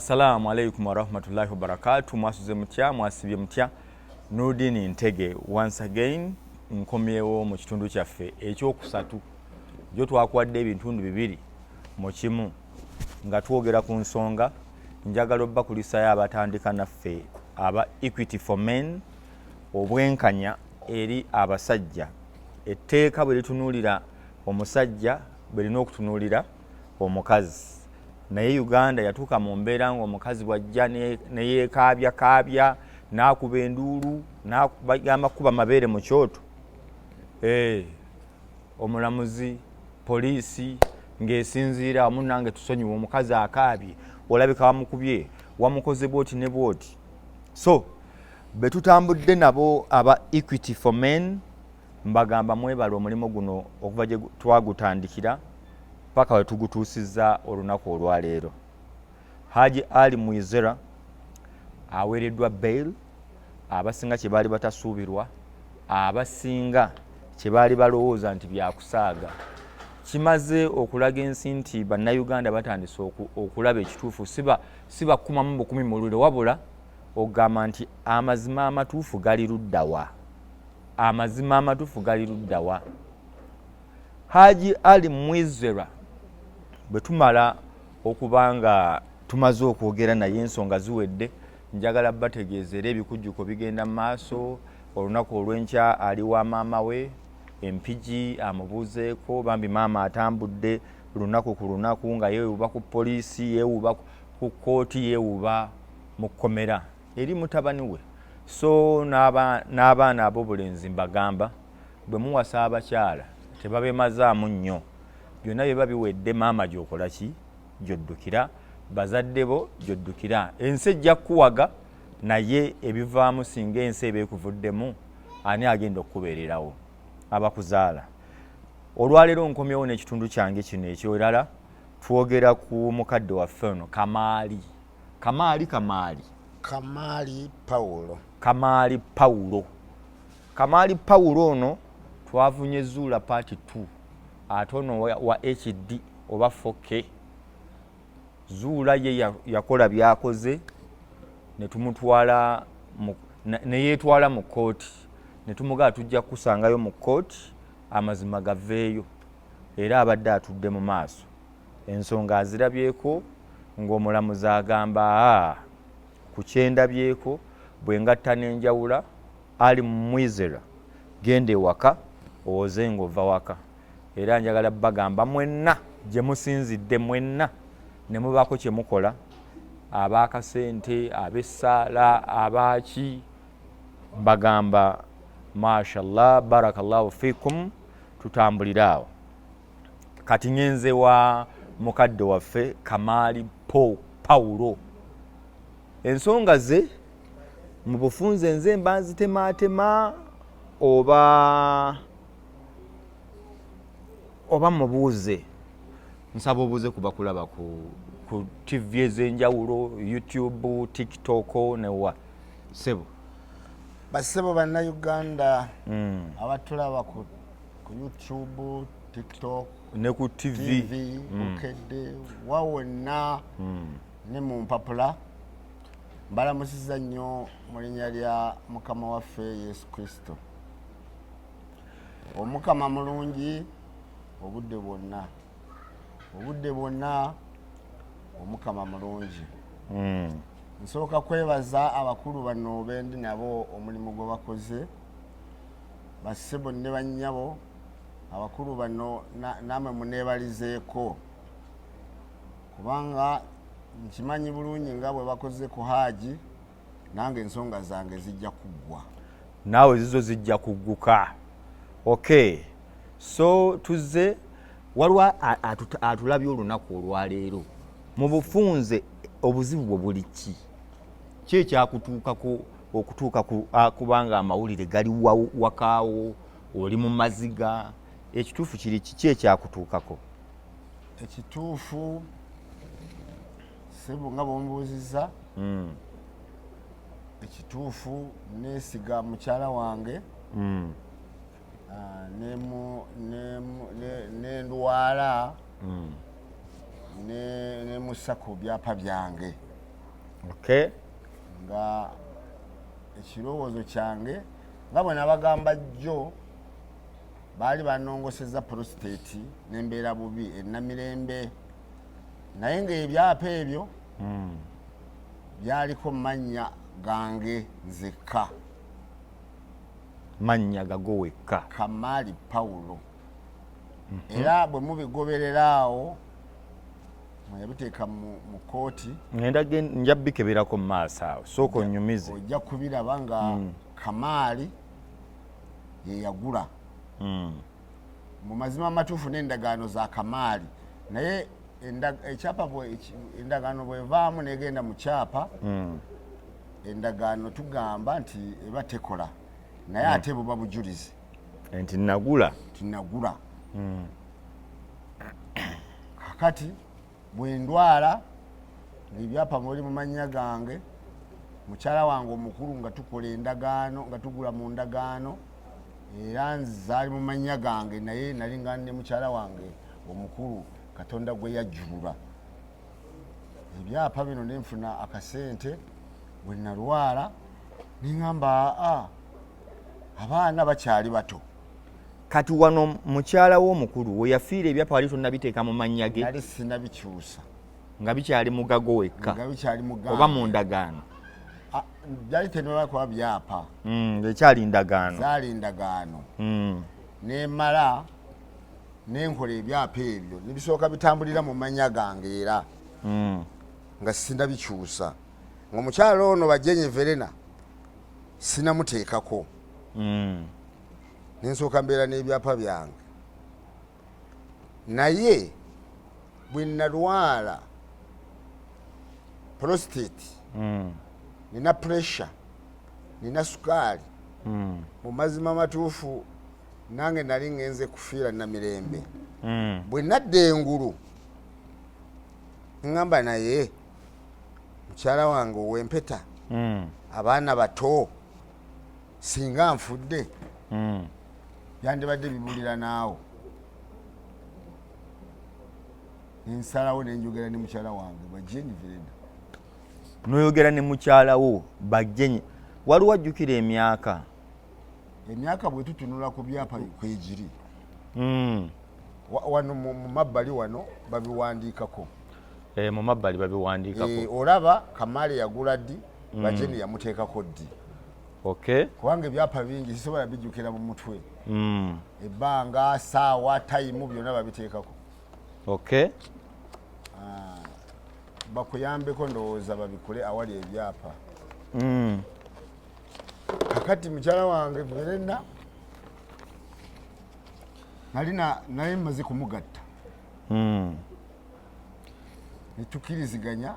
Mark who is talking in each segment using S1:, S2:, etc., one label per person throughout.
S1: Assalamu alaikum warahmatullahi wabarakatu. Mwasuze mutya? Mwasibye mutya? Nurdin Ntege once again nkomyewo mu kitundu kyaffe ekyokusatu. Gyo twakwadde ebintundu bibiri mu kimu nga twogera ku nsonga. Njagala obbakulisayo abatandika naffe aba Equity for Men, obwenkanya eri abasajja. Etteeka bwe litunuulira omusajja, bwe lina okutunuulira omukazi. Naye Uganda yatuuka mu mbeera ng'omukazi bw'ajja ne yeekaabyakaabya, n'akuba enduulu, bagamba kuba mabeere mu kyoto, omulamuzi, poliisi ng'esinziira wamu nange, tusonyiwa omukazi akaabye, olabika wamukubye, wamukoze bwoti ne bwoti. So be tutambudde nabo aba Equity for Men, mbagamba mwebale omulimu guno okuva gye twagutandikira paka we tugutuusizza olunaku olwaleero. Haji Ali Mwizera aweereddwa bail. Abasinga kye baali batasuubirwa, abasinga kye baali balowooza nti byakusaaga, kimaze okulaga ensi nti Bannayuganda batandise okulaba ekituufu. Si bakumamu bukumi muliro, wabula okugamba nti amazima amatuufu gali luddawa? Amazima amatuufu gali luddawa? Haji Ali Mwizera bwe tumala okuba nga tumaze okwogera naye, ensonga ziwedde. Njagala bategeeza era ebikujjuko bigenda mu maaso. Olunaku olw'enkya ali wa maama we Empigi amubuuzeeko. Bambi maama atambudde lunaku ku lunaku nga yeewuba ku poliisi, yeewuba ku kkooti, yeewuba mu kkomera eri mutabani we. So n'abaana ab'obulenzi mbagamba, bwe muwasa abakyala tebabemazaamu nnyo. Byonna biba biwedde, maama gy'okola ki? Gy'oddukira, bazadde bo gy'oddukira. Ensi ejja kukuwaga, naye ebivaamu singa ensi eba ekuvuddemu, ani agenda okukubeererawo? Abakuzaala. Olwaleero nkomyewo n'ekitundu kyange kino eky'erala. Twogera ku mukadde waffe ono Kamaali, Kamaali, Kamaali.
S2: Kamaali Pawulo.
S1: Kamaali Pawulo. Kamaali Pawulo ono twavunye Zuula part 2, ate ono wa HD oba 4K. Zuula ye yakola byakoze ne tumutwala, ne yeetwala mu kkooti, ne tumugamba tujja kukusangayo mu kkooti amazima gaveeyo. Era abadde atudde mu maaso, ensonga azirabyeko ng'omulamuzi agamba, aa ku kyendabyeko bwe ngatta n'enjawula, Ali Mwizera genda ewaka owoze ng'ova waka. Era njagala bagamba mwenna gye musinzidde, mwenna ne mubaako kye mukola, ab'akasente, ab'essaala, abaaki, mbagamba mashallah, barakallahu fikum. Tutambulire awo. Kati ngenze wa mukadde waffe Kamaali po Pawulo. Ensonga ze mu bufunze nze mba nzitemaatema oba mubuuze. Nsaba obuuze kuba kulaba ku TV ez'enjawulo, YouTube, TikTok newa sebo.
S2: Basebo Bannayuganda abatulaba ku YouTube, TikTok
S1: ne ku TV,
S2: TV, Bukedde wa wonna ne mu mpapula, mbalamusiza nnyo mu linnya lya Mukama waffe Yesu Kristo. Omukama mulungi obudde bwonna, obudde bwonna Omukama mulungi. Nsooka kwebaza abakulu bano bendi nabo omulimu gwe bakoze. Bassebo ne bannyabo abakulu bano, namwe muneebalizeeko, kubanga nkimanyi bulungi nga bwe bakoze ku Haaji, nange ensonga zange zijja kuggwa.
S1: Naawe zizo zijja kugguka. Okay, so tuzze, waliwo atulabye olunaku olwaleero. Mu bufunze, obuzibu bwe buli ki? Ki ekyakutuukako okutuuka kubanga amawulire gali wakaawo, oli mu maziga? Ekituufu kiri kiki ekyakutuukako?
S2: Ekituufu sebo, nga bwombuuzizza, ekituufu neesiga mukyala wange, nendwala nemussa ku byapa byange.
S1: Okay.
S2: Nga ekirowoozo kyange nga bwe nabagamba jjo, baali banongoseza prostate nembeera bubi enamirembe, naye ngaebyapa ebyo byaliko mannya gange nzekka.
S1: Mannya gago wekka.
S2: Kamaali Pawulo. Era bwe mubigoberera awo mweyabiteeka mu kooti.
S1: Ngenda nja bikeberako mu maaso awo, sooka onyumize.
S2: Ojja kubiraba nga Kamaali yeyagula. Mu mazima amatuufu n'endagaano za Kamaali, naye ekyapa endagaano bwevaamu negenda mu kyapa, endagaano tugamba nti eba tekola, naye ate buba bujulizi.
S1: Nti nagula.
S2: Nti nagula. Kakati bwendwala ngaebyapa muli mu mannya gange, mukyala wange omukulu nga tukola endagaano, nga tugula mu ndagaano, era nzaali mu mannya gange, naye nali nga ne mukyala wange omukulu Katonda gwe yajjulula ebyapa bino, nenfuna akasente. Bwe nalwala neŋamba, aa, abaana bakyali bato.
S1: Kati wano mukyala wo omukulu we yafiira, ebyapa wali tonnabiteeka mu mannya ge?
S2: Nali sinabikyusa.
S1: Nga bikyali mugago wekka?
S2: Nga bikyali mugange.
S1: Oba mu ndagaano?
S2: Ah, byali tenaba kuba byapa.
S1: Ekyali ndagaano.
S2: Zaali ndagaano. Nemala nenkola ebyapa ebyo nebisooka bitambulira mu mannya gange, era nga sinabikyusa, nga omukyala ono Bajenye Verena sinamuteekako. Nensooka mbeera n'ebyapa byange, naye bwe nalwala prostate, nina pressure, nina sukaali, mu mazima matuufu nange nali ngenze kufiira Namirembe. Bwe nadda engulu ŋŋamba, naye mukyala wange ow'empeta, abaana bato, singa nfudde byandibadde bibulira naawo. Nensalawo nenjogera ne mukyala wange Bajeni Verena.
S1: Noyogera ne mukyala wo Bajenye. Waliwo ajjukira emyaka?
S2: Emyaka bwe tutunula ku byapa kwegiri. Wano mu mabbali wano babiwandiikako.
S1: Eh, mu mabbali babiwandiikako.
S2: Eh, olaba Kamaali yagula ddi, Bajeni yamuteekako ddi. Kubanga ebyapa bingi sisobola bijjukira mu mutwe. Ebbanga, saawa, time, byonna babiteekako. Bakuyambeko ndowooza babikule awali ebyapa. Kakati mukyala wange Verena nalina naye maze kumugatta, netukiriziganya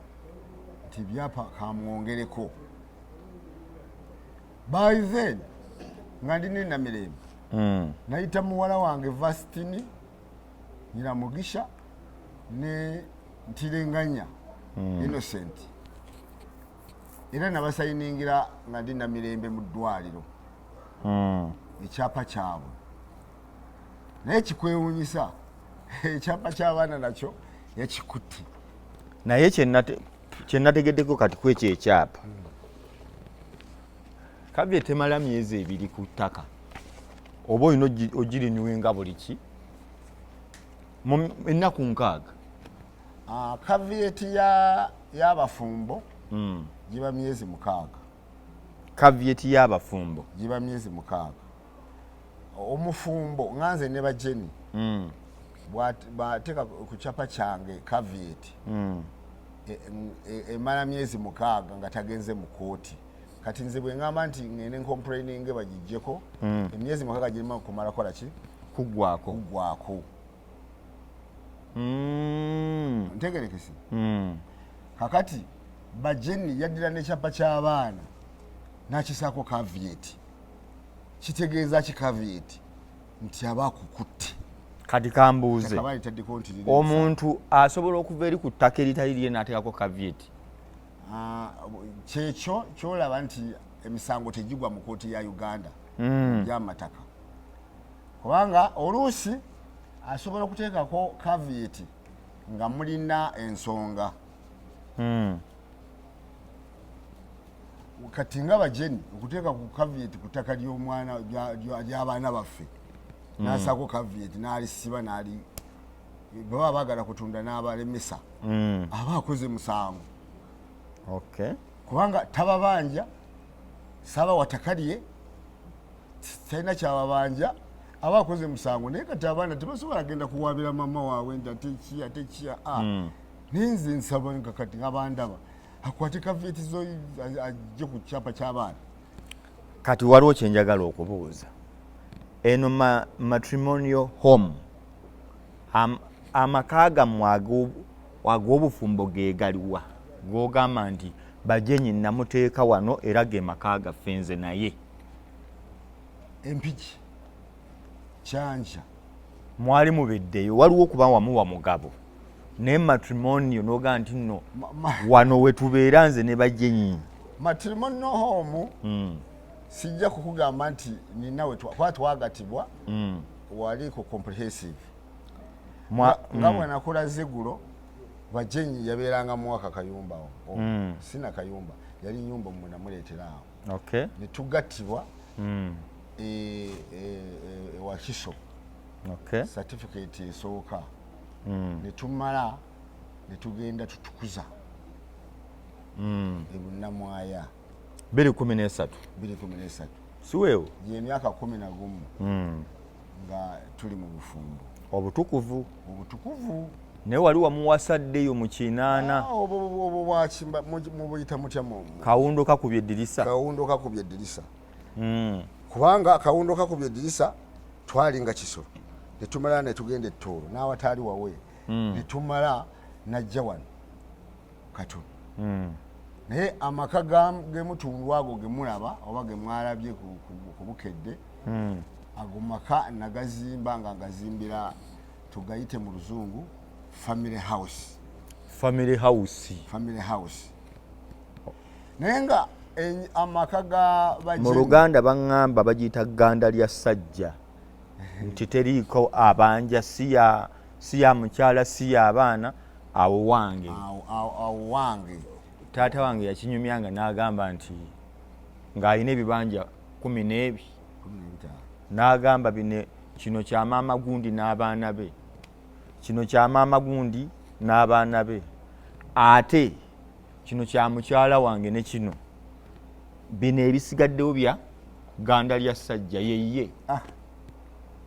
S2: nti ebyapa kamwongereko. By then nga ndi nenamirembe, nayita muwala wange Vastini Nyiramugisha ne Ntirenganya Innocent, era nabasayiningira nga ndi Namirembe mu ddwaliro ekyapa kyabwe. Naye kikwewunyisa, ekyapa ky'abaana nakyo yakikutte.
S1: Naye kyenategeddeko kati kwekyo ekyapa, caveat temala myezi 2 ku ttaka, oba olina ogirenewinga buli ki mu ennaku 60?
S2: Ah, caveat y'abafumbo giba myezi 6.
S1: Caveat y'abafumbo?
S2: Giba myezi 6. Omufumbo nga nze ne Bajeni, bw'ateeka ku kyapa kyange caveat, emala myezi 6 nga tagenze mu kooti. Kati nze bwe ŋŋamba nti ŋŋende ncomplaininge bagiggyeko, emyezi 6 girima kumala kola ki?
S1: Kuggwako.
S2: Kuggwako. Ntegerekese? Kakati Bajeni yaddira n'ekyapa ky'abaana n'akisaako caveat. Kitegeeza ki caveat? Nti aba akukutte.
S1: Kati kambuuze.
S2: Ttaka balitaddeko nti liri.
S1: Omuntu asobola okuva eri ku ttaka eritali lye n'ateekako caveat?
S2: Ah, kyekyo kyolaba nti emisango tegigwa mu kooti ya Uganda gyamataka, kubanga oluusi asobola okuteekako caveat nga mulina ensonga. Kati nga bajeni okuteeka ku caveat ku ttaka ly'omwana ly'abaana baffe, n'asaako caveat n'alisiba n'ali baba baagala kutunda n'abalemesa, aba akoze musango. Kubanga tababanja, saba wataka lye, talina kyababanja, aba akoze musango. Naye kati abaana tebasobola genda kuwabira mama waabwe nti ate ki, ate ki. A naye nze nsaba nga kati nga bandaba akwate caveat zo ajje ku kyapa ky'abaana.
S1: Kati waliwo kyenjagala okubuuza. Eno matrimonial home, amaka gammwe ag'obufumbo ge galiwa g'ogamba nti bajenyi namuteeka wano era ge maka gaffe nze naye?
S2: Empigi, Kyanja.
S1: Mwali mubeddeyo, waliwo okuba wamuwa mugabo, naye matrimonial n'ogamba nti nno wano wetubeera nze ne bajenyi.
S2: Matrimonial home, sijja kukugamba nti ninawe kuba twagatibwa wali ku comprehensive. Nga bwe nakulaze eggulo, bajenyi yabeeranga muwaka kayumba awo. Sina kayumba, yali nyumba mwe namuleetera awo. Ne tugattibwa ewakiso. Certificate esooka, ne tumala ne tugenda tutukuza ebunamwaya.
S1: 213.
S2: 213.
S1: Si weewo?
S2: Gyemyaka 11 nga tuli mu bufumbo.
S1: Obutukuvu.
S2: Obutukuvu.
S1: Naye wali wamuwasaddeyo mu 80.
S2: Ah, obwo bwaki mubuyita mutya
S1: Kawundo kakubye eddirisa.
S2: Kawundo kakubye eddirisa. Kubanga akawundo kakubye eddirisa, twalinga Kisoro, netumala netugenda ettoolo n'awataali wawe, netumala najja wano katono. Naye amaka gemutundu ago gemulaba oba gemwalabye ku Bukedde, ago maka nagazimba nga ngazimbira, tugayite mu luzungu family house.
S1: Family house.
S2: Family house, naye nga amaka ga
S1: Mu
S2: Bajenyi-
S1: Luganda baŋŋamba bagiyita ganda lya ssajja, nti teriiko abanja, si ya mukyala, si ya abaana, awo wange.
S2: Awo wange.
S1: Taata wange yakinyumyanga n'agamba nti ng'alina ebibanja 10 n'ebi
S2: 15.
S1: N'agamba bino, kino kya maama gundi n'abaana be, kino kya maama gundi n'abaana be, ate kino kya mukyala wange, ne kino, bino ebisigaddewo bya ganda lya ssajja yeye.
S2: Ah.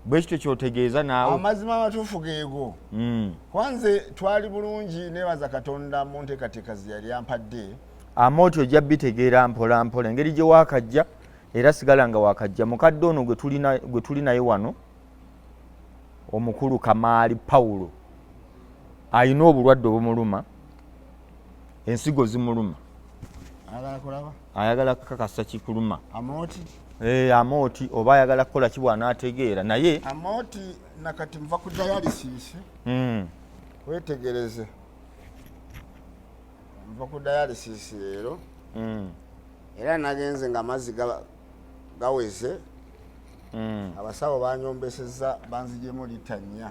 S1: Bwe kityo kyotegeeza naawe?
S2: Amazima amatuufu geego. Kwanze twali bulungi, nebaza Katonda mu nteekateeka ze yali ampadde.
S1: Amooti ojja bitegeera mpola mpola engeri gye waakajja, era sigala nga wakajja. Mukadde ono gwe tuli naye wano, omukulu Kamaali Pawulo, alina obulwadde obumuluma, ensigo zimuluma.
S2: Ayagala kulaba.
S1: Ayagala kukakasa kikuluma.
S2: Amooti.
S1: Amooti oba ayagala kukola ki bw'anaategeera naye.
S2: Amooti nakati nva ku dialysis. Wetegereze, nva ku dialysis leero. Era nagenze nga amazzi gaweze. Abasawo banyombeseza, banzigyemu lita 4.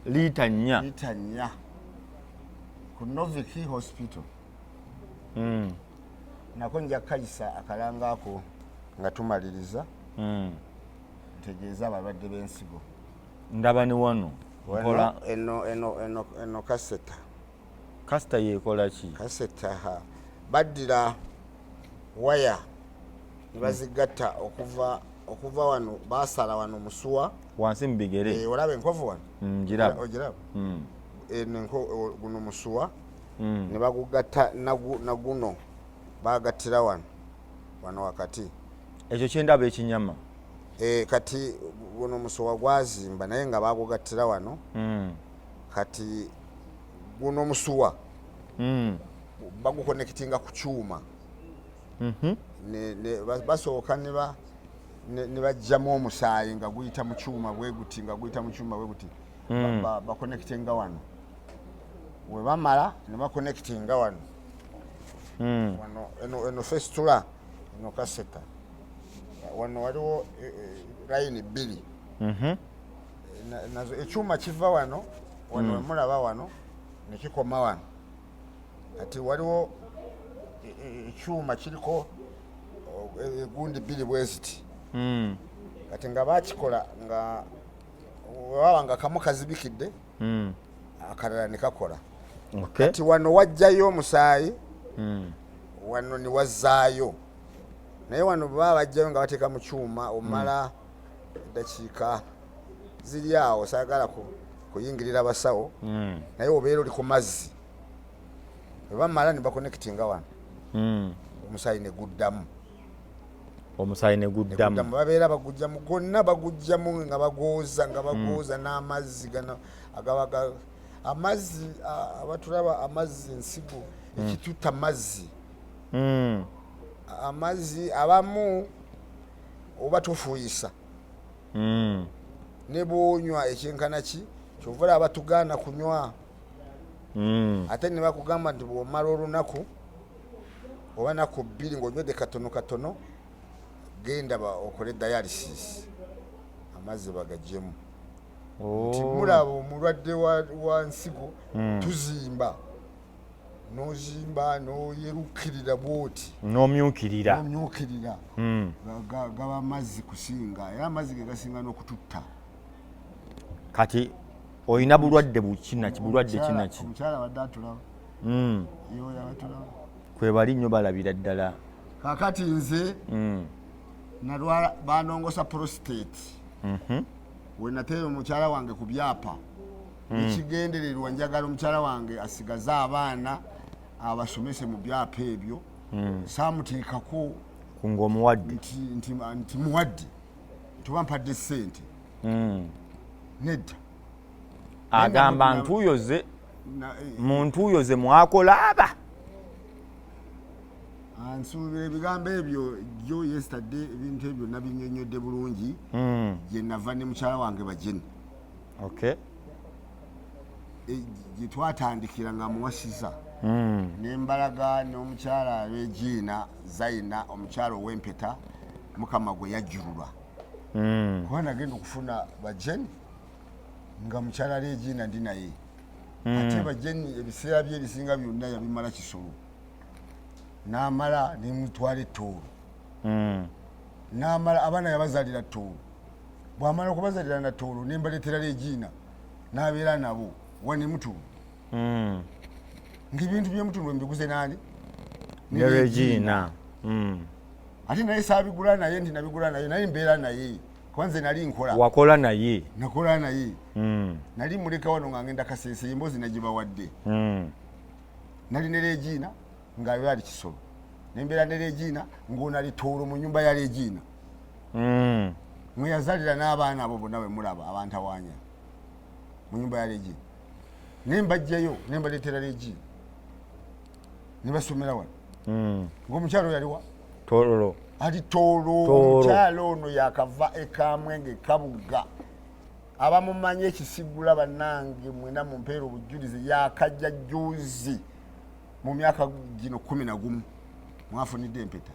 S1: Liita 4?
S2: Lita 4 ku Novik Hospital. Nako nja kukayisa akalanga ako nga tumaliriza. Ntegeeza abalwadde b'ensigo.
S1: Ndaba ne wano nkola.
S2: Eno catheter.
S1: Catheter yeekola ki?
S2: Catheter ha, baddira waya ne bazigatta okuva wano, basala wano musuwa.
S1: Wansi mu bigere.
S2: Eh, olaba enkovu wano?
S1: Ngiraba.
S2: Ogiraba?
S1: Mm.
S2: Eno guno musuwa. Ne bagugatta naguno bagattira wano wakati.
S1: Ekyo kyendaba ekinyama.
S2: Eh, kati guno musuwa gwazimba, naye nga bagugattira wano. Kati guno musuwa baguconnectinga ku kyuma. Basooka ne bajjamu omusaayi nga guyita mu kyuma bwe guti, nga guyita mu kyuma bwe guti. Baconnectinga wano, we bamala ne baconnectinga wano. Wano eno fistula, eno catheter, wano waliwo layini bbiri. Nazo ekyuma kiva wano wano, wemulaba wano, nekikoma wano. Kati waliwo Ekyuma kiriko egundi bbiri bweziti. Kati nga bakikola nga wewaba nga kamu kazibikidde, akalala ne kakola. Kati wano wajjayo omusaayi, wano ne wazzaayo, naye wano baba bajjayo nga bateeka mu kyuma, omala eddakiika ziri awo. Saagala kuyingirira basawo, naye obeera oli ku mazzi. Bwe bamala ne baconnectinga wano, omusaayi ne guddamu.
S1: Omusaayi ne
S2: ne
S1: guddamu.
S2: Guddamu. Babeera bagujjamu gwonna, bagujjamu nga bagooza, nga bagooza n'amazzi gano agaba amazzi abatulaba amazzi nsigo ekitutta mazzi. Amazzi abamu oba tufuuyisa, ne bwonywa ekyenkana ki, kyova olaba batugaana kunywa. Ate ne bakugamba nti bwomala olunaku oba naku 2 ng'onywedde katono katono, genda okole dialysis, amazzi bagajjemu. Nti mulaba omulwadde wa nsigo, tuzimba, nozimba noyerukirira bwoti.
S1: N'omyukirira.
S2: Nomyukirira. Gaba mazzi kusinga, era amazzi ge gasinga n'okututta.
S1: Kati olina bulwadde bukinaki, bulwadde kinaki?
S2: Omukyala abadde atulaba. Yoyo abatulaba.
S1: Kwebali nnyo, balabira ddala.
S2: Kakati nze nalwala, banongosa prostate. Wenateera omukyala wange ku byapa, ekigendererwa njagala omukyala wange asigaze abaana abasomese mu byapa ebyo. Saamuteekako
S1: Ng'omuwadde.
S2: nti muwadde, nti oba mpadde sente. Nedda.
S1: Agamba ntuuyo ze, mu ntuuyo ze mwakola aba.
S2: Nsuubira ebigambo ebyo jjo, yesterday, ebintu ebyo nabinyonyodde bulungi. Gye nava ne mukyala wange Bajeni, gye twatandikira nga muwasiza, nembalaga n'omukyala Regina Zaina, omukyala ow'empeta Mukama gwe yajjulula. Kuba nagenda okufuna Bajeni nga mukyala Regina ndi naye, ate Bajeni ebiseera bye ebisinga byonna yabimala Kisolo, n'amala nemutwala Ettoolo. N'amala abaana yabazaalira Ttoolo. Bw'amala okubazaalira na Ttoolo, nembaleetera Regina n'abeera nabo wane Mutundu. Ng'ebintu by'emutundu mbiguze nani?
S1: Ne Regina.
S2: Ate naye saabigula naye nti nabigula naye, naye mbeera naye kuba nze nali nkola.
S1: Wakola naye.
S2: Nakola naye. Nali muleka wano nga ngenda Kasese, emboozi nagibawadde. Nali ne Regina ng'ayo ali Kisolo, nembeera ne Regina ng'ono ali Toolo mu nyumba ya Regina, mwe yazalira n'abaana abo bonna bwe mulaba abantawaanya mu nyumba ya Regina. Nembajjayo nembaleetera Regina ne basomera wano. Ng'omukyalo oyo aliwa?
S1: Tololo.
S2: Ali Toolo.
S1: Toolo.
S2: Omukyalo ono yakava Ekamwenge, Kabuga, abamumanyi ekisigula. Bannange mwena mumpeera obujulizi, yakajja juzi mu myaka gino 11 mwafunidde empeta.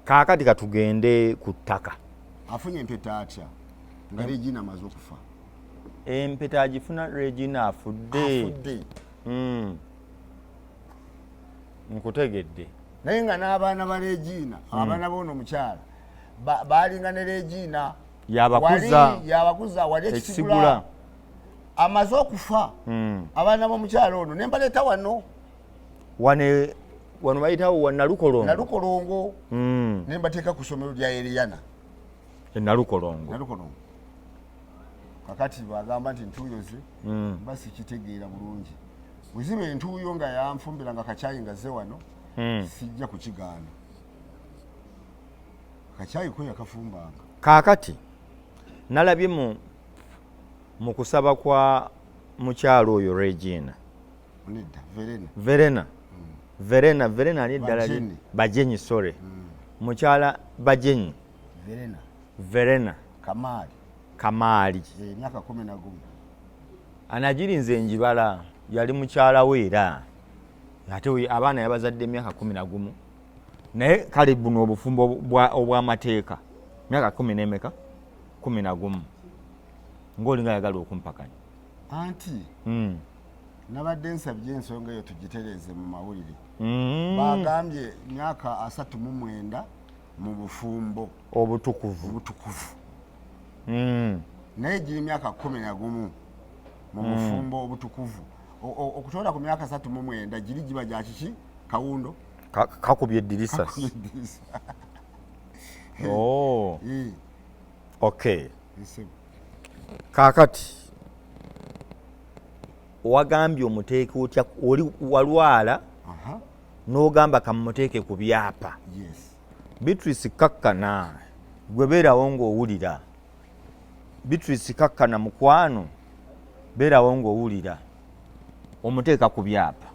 S1: Kaakati katugende ku ttaka.
S2: Afunye empeta atya nga Regina amaze okufa?
S1: Empeta agifuna Regina afudde.
S2: Afudde.
S1: Nkutegedde.
S2: Naye nga n'abaana ba Regina, abaana boono omukyala baalinga ne Regina.
S1: Yabakuza.
S2: Yabakuza wali
S1: Ekisigula.
S2: Ekisigula. Amaze okufa, abaana b'omukyala ono nembaleeta wano.
S1: Wane wano bayitawo wa Nalukolongo.
S2: Nalukolongo. Nembateeka ku ssomero lya Eriyana.
S1: Nalukolongo.
S2: Nalukolongo. Kakati bagamba nti ntuuyo ze, mba sikitegeera bulungi. Bweziba entuuyo nga yanfumbira nga kakyayi nga ze wano, sijja kukigaana. Kakyayi ko yakafumbanga.
S1: Kaakati nalabye mu kusaba kwa mukyalo oyo Regina.
S2: Nedda, Verena.
S1: Verena, Verena, Verena ani eddala lye?
S2: Bajenyi.
S1: Bajenyi, sorry, mukyala Bajenyi.
S2: Verena.
S1: Verena.
S2: Kamaali.
S1: Kamaali.
S2: Emyaka 11.
S1: Anagirinze njibala yali mukyala we, era ate abaana yabazadde emyaka 11. Naye kale buno obufumbo obw'amateeka myaka kumi n'emeka? 11. Ng'olinga ayagala okumpakanya.
S2: Anti Nabadde nsabye ensonga eyo tugitereeze mu mawulire. Bagambye myaka 39 mu bufumbo
S1: obutukuvu.
S2: Obutukuvu. Naye giri myaka 11 mu bufumbo obutukuvu. Okutola ku myaka 39 giri giba gya kiki? Kawundo.
S1: Kakubye eddirisa.
S2: Kakubye eddirisa.
S1: Oh. Okay.
S2: Nsebo.
S1: Kaakati wagambye omuteeke otya? Oli walwala n'ogamba kamuteeke ku byapa.
S2: Yes.
S1: Beatrice kakkana, gwe beerawo ng'owulira. Beatrice kakkana mukwano, beerawo ng'owulira. Omuteeka ku byapa.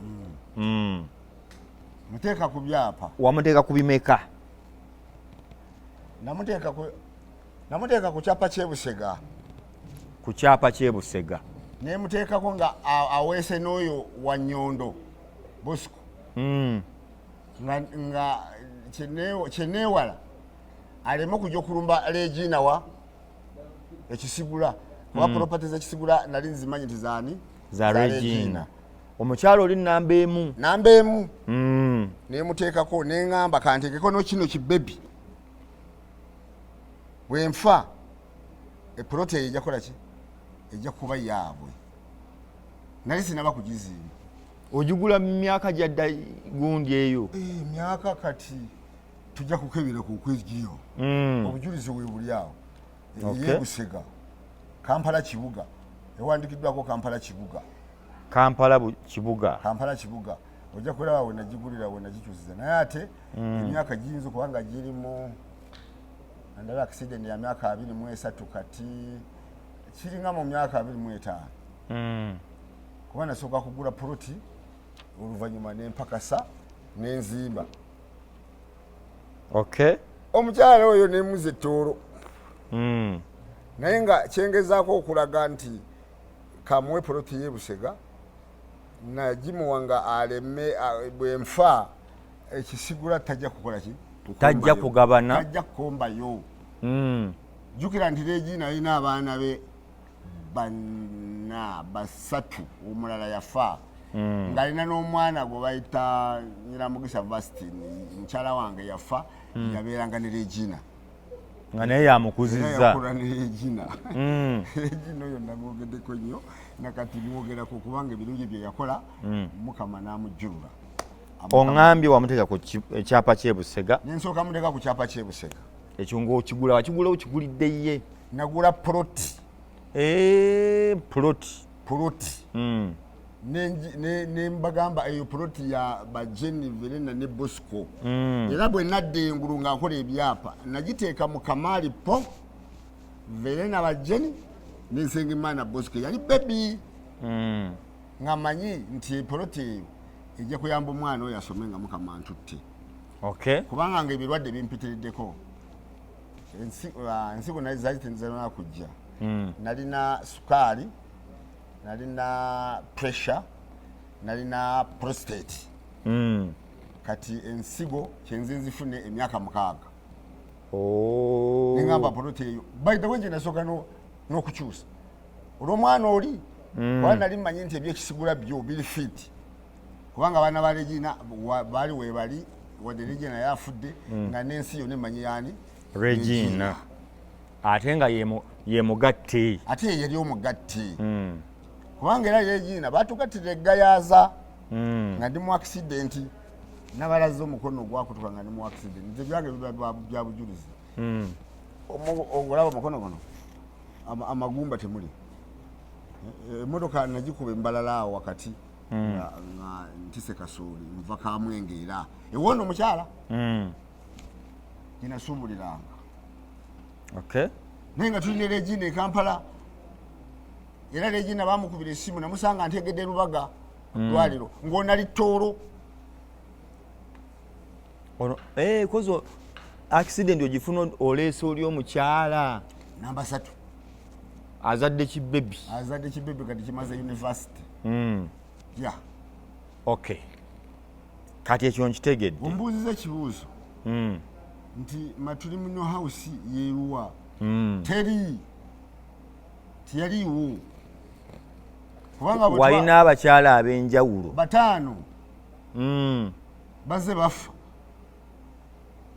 S2: Muteeka ku byapa.
S1: Wamuteeka ku bimeka?
S2: Namuteeka ku kyapa ky'e Busega.
S1: Ku kyapa ky'e Busega.
S2: Nemuteekako nga aweese n'oyo wa Nyondo Bosco. Nga kyeneewala aleme okujja okulumba Regina wa ekisigula, kuba property z'ekisigula nali nzimanyi nti zaani?
S1: Za Regina. Omukyalo oli namba 1.
S2: Namba 1. Nemuteekako, neŋŋamba kanteekeko no kino kibebi, bwenfa epuloti eyo ejja kukola ki? Ejja kuba yaabwe. Nali sinaba kugizimba.
S1: Ogigula mu myaka gyadda gundi eyo?
S2: Emyaka kati tujja kukebera ku kwegiyo. Obujulizi we buli awo. Ey'e Busega, Kampala kibuga, ewandikiddwako Kampala kibuga.
S1: Kampala kibuga.
S2: Kampala kibuga. Ojja kulaba we nagigulira, we nagikyusiza. Naye ate emyaka giyinza okuba nga girimu, ndaba accident ya myaka 23, kati kiringa mu myaka 25. Kuba nasooka kugula poloti, oluvannyuma nempakasa nenzimba. Omukyala oyo nemuza ettoolo. Naye nga kyengezaako okulaga nti kamuwe poloti y'e Busega, nagimuwa nga aleme bwenfa ekisigula tajja kukola ki?
S1: Tajja
S2: Kukombayo.
S1: kugabana.
S2: Tajja kukombayo. Jjukira nti Regina alina abaana be bana, basatu, omulala yafa. Ng'alina n'omwana gwe bayita Nyiramugisa Vastin, mukyala wange yafa, yabeeranga ne Regina.
S1: Nga naye yamukuzizza.
S2: Yakula ne Regina. Regina oyo namwogeddeko nnyo, nakati mwogerako, kubanga ebirungi bye yakola Mukama n'amujjulula.
S1: Oŋŋambye wamuteeka ku ekyapa ky'e Busega.
S2: Nensooka muteeka ku kyapa ky'e Busega.
S1: Ekyo ng'okigula, wakigula okigulidde ye?
S2: Nagula poloti.
S1: Ploti.
S2: Poloti. Ne mbagamba eyo poloti ya bajeni Verena ne Bosco. Era bwe nadda engulu nga nkola ebyapa, nagiteeka mu kamaali po Verena bajeni nensengimana Bosco yali baby. Nga manyi nti poloti eyo ejja kuyamba omwana oyo asome nga Mukama ntutte. Kubanga nga ebirwadde bimpitiriddeko. Ensigo naye zaali tenzirina kujja. Nalina sukaali, nalina pressure, nalina prostate. Kati ensigo kyenze nzifune emyaka 6. Neŋamba poloti eyo, by the way, nje nasooka n'okukyusa olw'omwana oli. Kuba nali mmanyi nti ebyekisigula byo biri fit, kubanga abaana ba Regina baali webali, wadde Regina yafudde. Nga n'ensi yonna emanyi yaani?
S1: Regina, ate nga ye mugatte.
S2: Ate ye yali omugatte. Kubanga era Regina batugattira eggayaaza. Nga ndi mu accident, nabalaze omukono ogwakutuka nga ndi mu accident. Nze byange biba bya bujulizi. Olaba omukono guno, amagumba temuli. Emotoka nagikuba embalala awo wakati. Nga ntise kasooli, nva Kamwenge, era ewono omukyala gyenasuubuliranga. Naye nga tulina Regina e Kampala. Era Regina bamukubira essimu, namusanga ntegedde Lubaga ddwaliro, ng'onali Tooro.
S1: Ono kozi accident ogifuna oleese oli omukyala.
S2: Namba 3.
S1: Azadde kibebi.
S2: Azadde kibebi, kati kimaze university. Ya.
S1: Okay, kati ekyo nkitegedde.
S2: Ombuuziza ekibuuzo nti matrimonial house yeruwa? Teri, teyaliiwo. Kubanga
S1: walina abakyala ab'enjawulo
S2: bataano. Bazze bafa.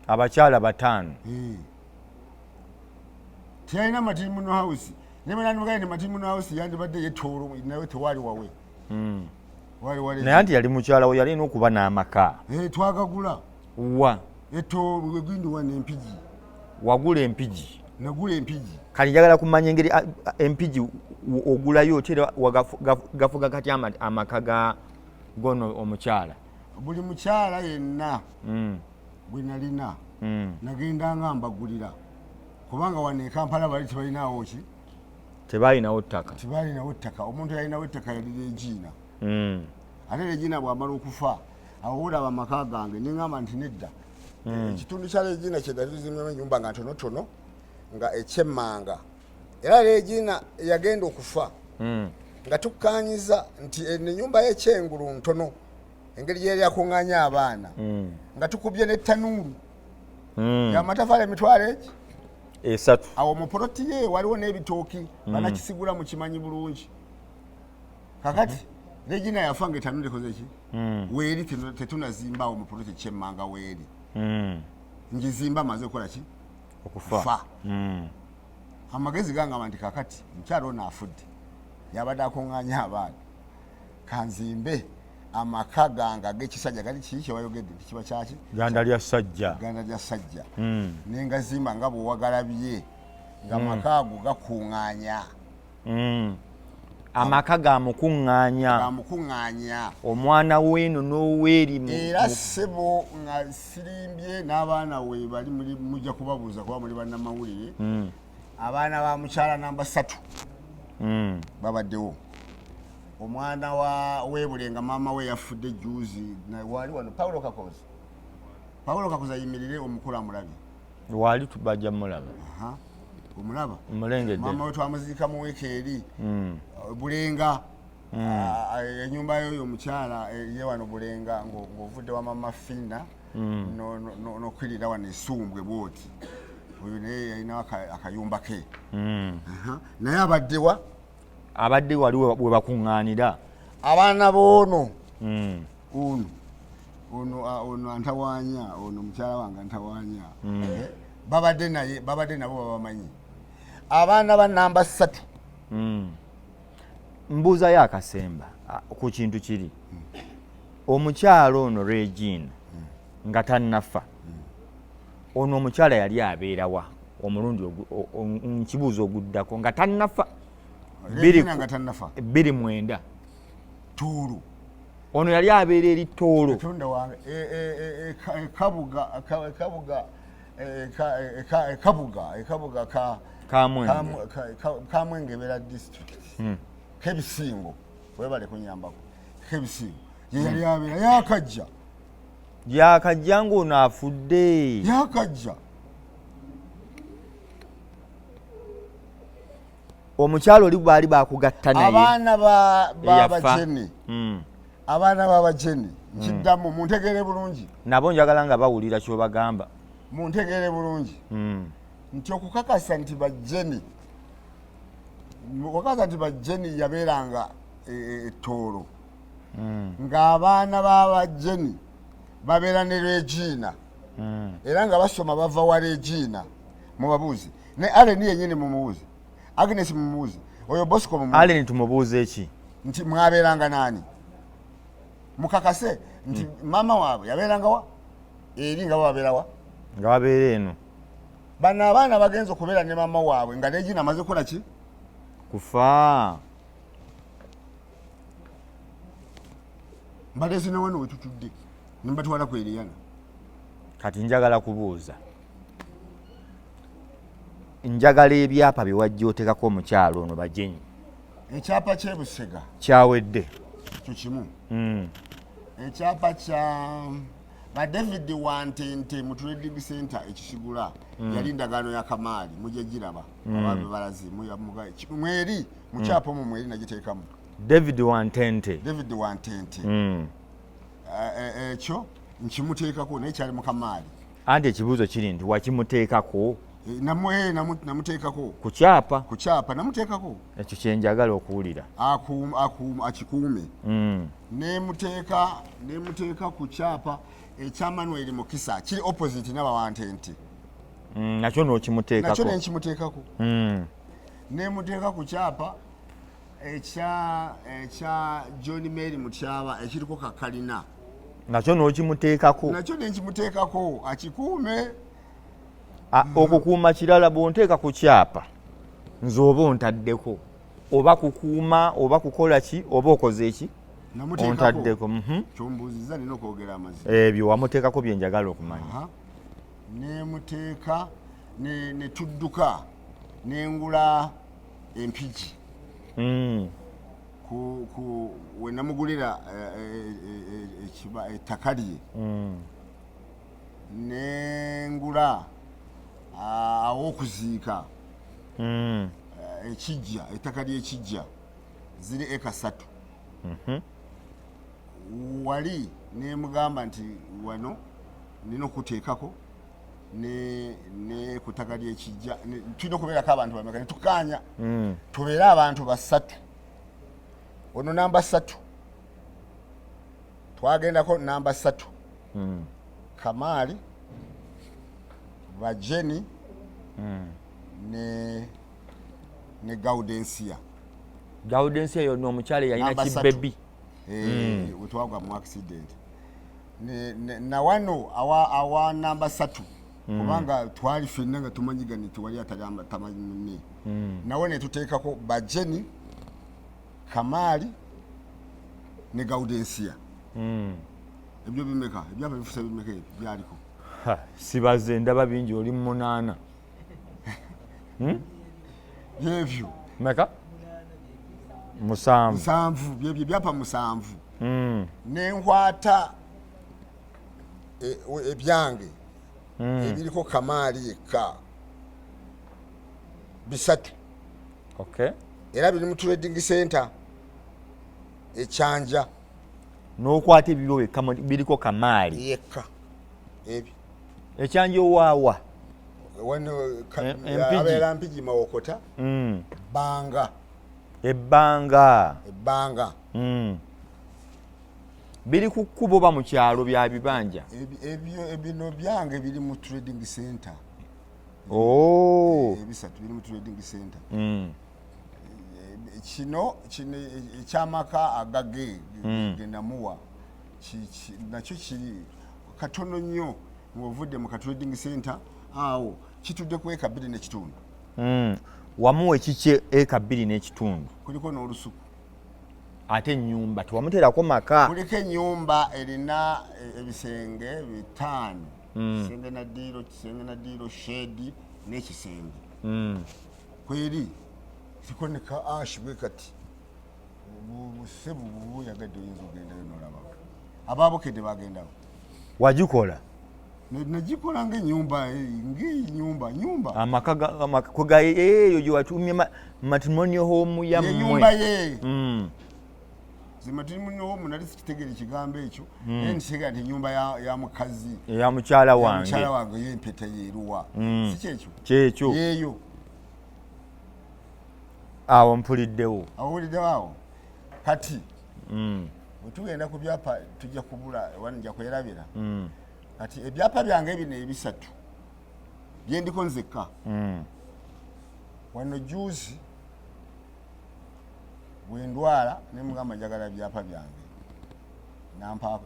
S1: Abakyala bataano.
S2: Teyalina matrimonial house. Naye bwenandimugaye nti matrimonial house yandibadde yetoolo, naye tewali wawe.
S1: Naye anti yali mukyala we, yalina okuba n'amaka.
S2: Twagagula.
S1: Wa?
S2: Etoolo egindi wano Empigi.
S1: Wagula Empigi?
S2: Nagula Empigi.
S1: Kati njagala kumanya engeri Empigi ogulayo otya, era gafuga kati amaka ga gono omukyala?
S2: Buli mukyala yenna gwe nalina, nagendanga mbagulira, kubanga wano e Kampala bali tebalinawo ki?
S1: Tebalinawo ttaka.
S2: Tebalinawo ttaka. Omuntu yalinawo ettaka yali Regina. Ate Regina bwamala okufa, awo olaba amaka gange neŋamba nti nedda, ekitundu kya Regina kyedatuzimbyamu enyumba nga ntonotono nga ekyemmanga. Era Regina yagenda okufa nga tukkanyiza nti eno enyumba y'ekyengulu ntono, engeri gyeyali akuŋŋaanya abaana, nga tukubye n'ettanuulu yamatafaali emitwalo egi
S1: 3.
S2: Awo mu poloti ye waliwo n'ebitooki. Banakisigula mukimanyi bulungi. Kakati Regina yafa nga etanuulu ekoze ki? Weeri tetunazimbaawo mu poloti ekyemmanga weeri. Ngizimba amaze okukola ki?
S1: Okufa.
S2: Fa. Amagezi gangamba nti kakati mukyalo ono afudde, yabadde akuŋŋaanya abaana, kanzimbe amaka gange ag'ekisajja. Gali kiki kyewayogedde nti kiba kyaki?
S1: Ganda lya ssajja.
S2: Ganda lya ssajja. Nengazimba nga bwewagalabye, nga amaka ago gakuŋŋaanya.
S1: Amaka ga mukuŋŋaanya.
S2: Gamukuŋŋaanya.
S1: Omwana weeno n'oweeri
S2: Era ssebo, nga sirimbye, n'abaana we bali mujja kubabuuza kuba muli bannamawulire. Abaana ba mukyala namba 3 babaddewo. Omwana wa webulenga, maama we yafudde juzi, wali wano Paulo Kakozi. Paulo Kakozi ayimirire, omukulu amulabye.
S1: Waali bajja mulaba.
S2: Aha, omulaba?
S1: Mulengedde.
S2: Maama we twamuziika mu wiiki eri. Bulenga. Ah, enyumba yoyo omukyala ye wano Bulenga, ng'ovudde wa mama Fina, nokwirira wano esumbwe bwoti, oyo naye yalinawo akayumba ke. Aha. Naye abaddewa?
S1: Abadde wali we bakuŋŋaanira.
S2: Abaana boono, ono ono ono antawanya, ono mukyala wange antawanya. Babadde naye, babadde nabo babamanyi, abaana ba namba 3.
S1: Mbuuzayo akasemba ku kintu kiri. Omukyala ono Regina nga tannafa, ono omukyala yali abeerawa omulundi nkibuuzo oguddako, nga tannafa?
S2: Regina nga tannafa?
S1: 2009.
S2: Tooro.
S1: Ono yali abeera eri Tooro?
S2: Katonda wange, Kabuga, Ekabuga, ka
S1: Kamwenge.
S2: Kamwenge ebeera district Kebisingo. Webale kunyambako. Kebisingo ye yali abeera, yakajja.
S1: Yakajja ng'ono afudde?
S2: Yakajja.
S1: Omukyalo oli baali bakugatta naye
S2: Abaana
S1: eyafa.
S2: Babajeni. Abaana babajeni, nkiddamu, muntegeere bulungi.
S1: Nabo njagala nga bawulira kyobagamba.
S2: Muntegeere bulungi nti okukakasa nti bajeni, okukakasa nti bajeni yabeeranga Ettoolo, ng'abaana b'abajeni babeera ne Regina, era nga basoma bava wa Regina. Mubabuuze, ne Allen yenyini mumubuuze, Agnes mumubuuze, oyo Bosco mumubuuze.
S1: Allen tumubuuze ki?
S2: Nti mwabeeranga naani? Mukakase nti maama waabwe yabeeranga wa eri, nga bababeerawa?
S1: Nga babeera eno.
S2: Bano abaana bagenza okubeera ne maama waabwe nga Regina amaze kukola ki?
S1: Kufa.
S2: Mbaleese ne wano wetutudde, nembatwala ku Eriyana.
S1: Kati njagala kubuuza, njagala ebyapa bye wajja oteekako omukyalo ono Bajenyi.
S2: Ekyapa kyebusega.
S1: Kyawedde.
S2: Ekyo kimu. Ekyapa kya ba David Wantente mu trading center ekisigula, yali ndagaano ya Kamaali, mujja giraba. Ababe balazi mweri mukyapa omwo mweri nagiteekamu.
S1: David Wantente.
S2: David Wantente. Ekyo nkimuteekako, naye kyali mu Kamaali.
S1: Anti ekibuuzo kiri nti wakimuteekako?
S2: Namuteekako.
S1: Ku kyapa?
S2: Ku kyapa namuteekako.
S1: Ekyo kyenjagala okuwulira.
S2: Akikuume. Nemuteeka ku kyapa ekya Manuel Mukisa, kiri opposite nabawantente.
S1: Nakyo n'okimuteekako?
S2: Nakyo nenkimuteekako. Nemuteeka ku kyapa ekya John Mary Mutyaba ekiriko kakalina.
S1: Nakyo n'okimuteekako?
S2: Nakyo nenkimuteekako, akikuume.
S1: Okukuuma kirala. Bw'onteeka ku kyapa nze oba ontaddeko, oba kukuuma oba kukola ki oba okoze eki?
S2: Namuteekako.
S1: Ontaddeko.
S2: Kyombuuziza nina okwogera amazima.
S1: Ebyo wamuteekako byenjagala okumanya.
S2: Aha. Nemuteeka ne tudduka nengula empigi. Ku we namugulira ettaka lye. Nengula aw'okuziika. Ekijja, ettaka ly'ekijja ziri eka 3. Wali nemugamba nti wano nina okuteekako ne ku ttaka ly'ekijja tulina okubeerako abantu bameka, netukaanya tubeere abantu basatu. Ono namba 3, twagendako namba 3. Kamaali, Bajeni ne Gaudensia.
S1: Gaudensia yonna omukyala yalina
S2: Namba 3.
S1: Kibebi.
S2: Wetwagwa mu accident na wano awa namba 3, kubanga twali ffenna nga tumanyiganye, tewali atali tamanyi munne. Nawe netuteekako Bajeni, Kamaali ne Gaudensia. Ebyo bimeka? Ebyapa bifuse bimeka ebyo byaliko?
S1: Ha, sibaze, ndaba bingi, oli 8.
S2: Byebyo.
S1: Meka? 7.
S2: 7, byebyo ebyapa 7. Nenkwata ebyange ebiriko Kamaali yekka 3. Era biri mu trading center ekyanja.
S1: N'okwata ebibyo wekka biriko Kamaali?
S2: Yekka ebyo.
S1: Ekyanja owaawa?
S2: Wano.
S1: Empigi.
S2: Abeera Mpigi, Mawokota. Banga.
S1: Ebbanga.
S2: Ebbanga.
S1: Biri ku kkubo ba mu kyalo bya bibanja?
S2: Ebyo bino byange biri mu trading center.
S1: Oh.
S2: Ebisatu biri mu trading center. Kino ekyamaka agage genamuwa nakyo kiri katono nnyo ng'ovudde mu ka trading center awo, kitudde ku eka 2.5.
S1: Wamuwa ekikye eka 2.5?
S2: Kuliko n'olusuku.
S1: Ate ennyumba tewamuteerako maka?
S2: Kuliko ennyumba erina ebisenge 5. Kisenge na ddiiro, kisenge na ddiiro, shed n'ekisenge. Kweri siko ne ka ash bwe kati busebu buyagadde, oyinza ogendayo nolabako ababukedde bagendawo.
S1: Wagikola?
S2: Nagikola ngaenyumba, ngaenyumba nyumba.
S1: Amaka kwega eyo gye watumye matrimonial home
S2: yenyumba
S1: yammwe?
S2: Ye ze matrimonial home nali sikitegere ekigambo ekyo, naye nkitegera nti enyumba ya mukazi.
S1: Eya mukyala
S2: Ya
S1: wange.
S2: Mukyala wange, yempeta yeruwa? Si kyekyo?
S1: Kyekyo.
S2: Yeeyo.
S1: Awo mpuliddewo.
S2: Awuliddewo awo. Kati bwe tugenda ku byapa tujja kubula wano, nja kwerabira. Kati ebyapa byange bino ebisatu byendiko nzekka. Wano juzi bwendwala nemugamba njagala byapa byange. Nampa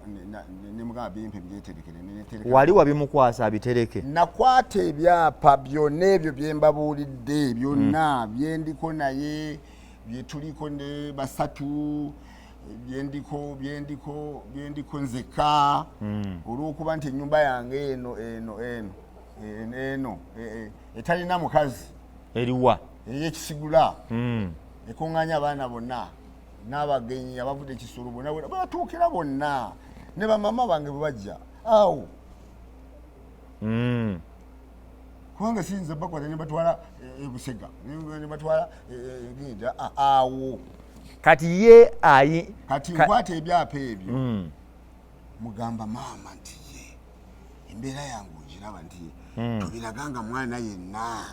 S2: nemugamba bimpe byeterekere, nenetereka.
S1: Wali wabimukwasa abitereke?
S2: Nakwata ebyapa byonna ebyo byembabuulidde byonna, byendiko naye, byetuliko ne basatu, byendiko nzeka, olwokuba nti ennyumba yange eno eno eno eno eno etalina mukazi.
S1: Eriwa?
S2: Eyekisigula. Ekuŋŋaanya abaana bonna n'abagenyi abavudde ekisolo bonna bonna batuukira bonna ne bamama bange bwe bajja awo. Kubanga siyinza bakwata ne batwala ebusega ne batwala genda awo.
S1: Kati ye ayi
S2: Kati nkwata ebyapa ebyo. Mugamba maama nti ye Embeera yange ogiraba nti tobiraganga mwana yenna.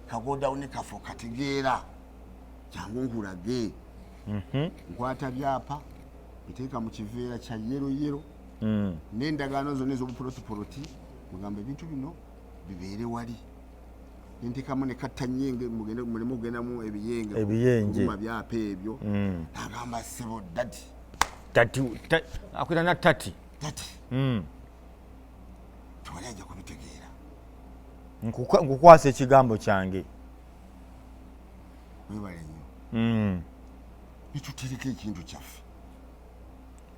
S2: Kagodawuni kafo kategeera, jangu nkulage. Nkwata byapa, biteeka mu kiveera kya yellow yellow n'endagaano zonna ez'obupolotipoloti, mugamba ebintu bino bibeere wali, nentekamu ne kattanyenge, mugende muleme okugendamu ebiyenge.
S1: Ebiyenje.
S2: Kuluma byapa ebyo. Nagamba, "Ssebo daddy."
S1: Tati akwita na tati.
S2: Daddy, tewali ajja kubitegeera.
S1: Nkukwasa ekigambo kyange.
S2: Webale nnyo. Nitutereka ekintu kyaffe.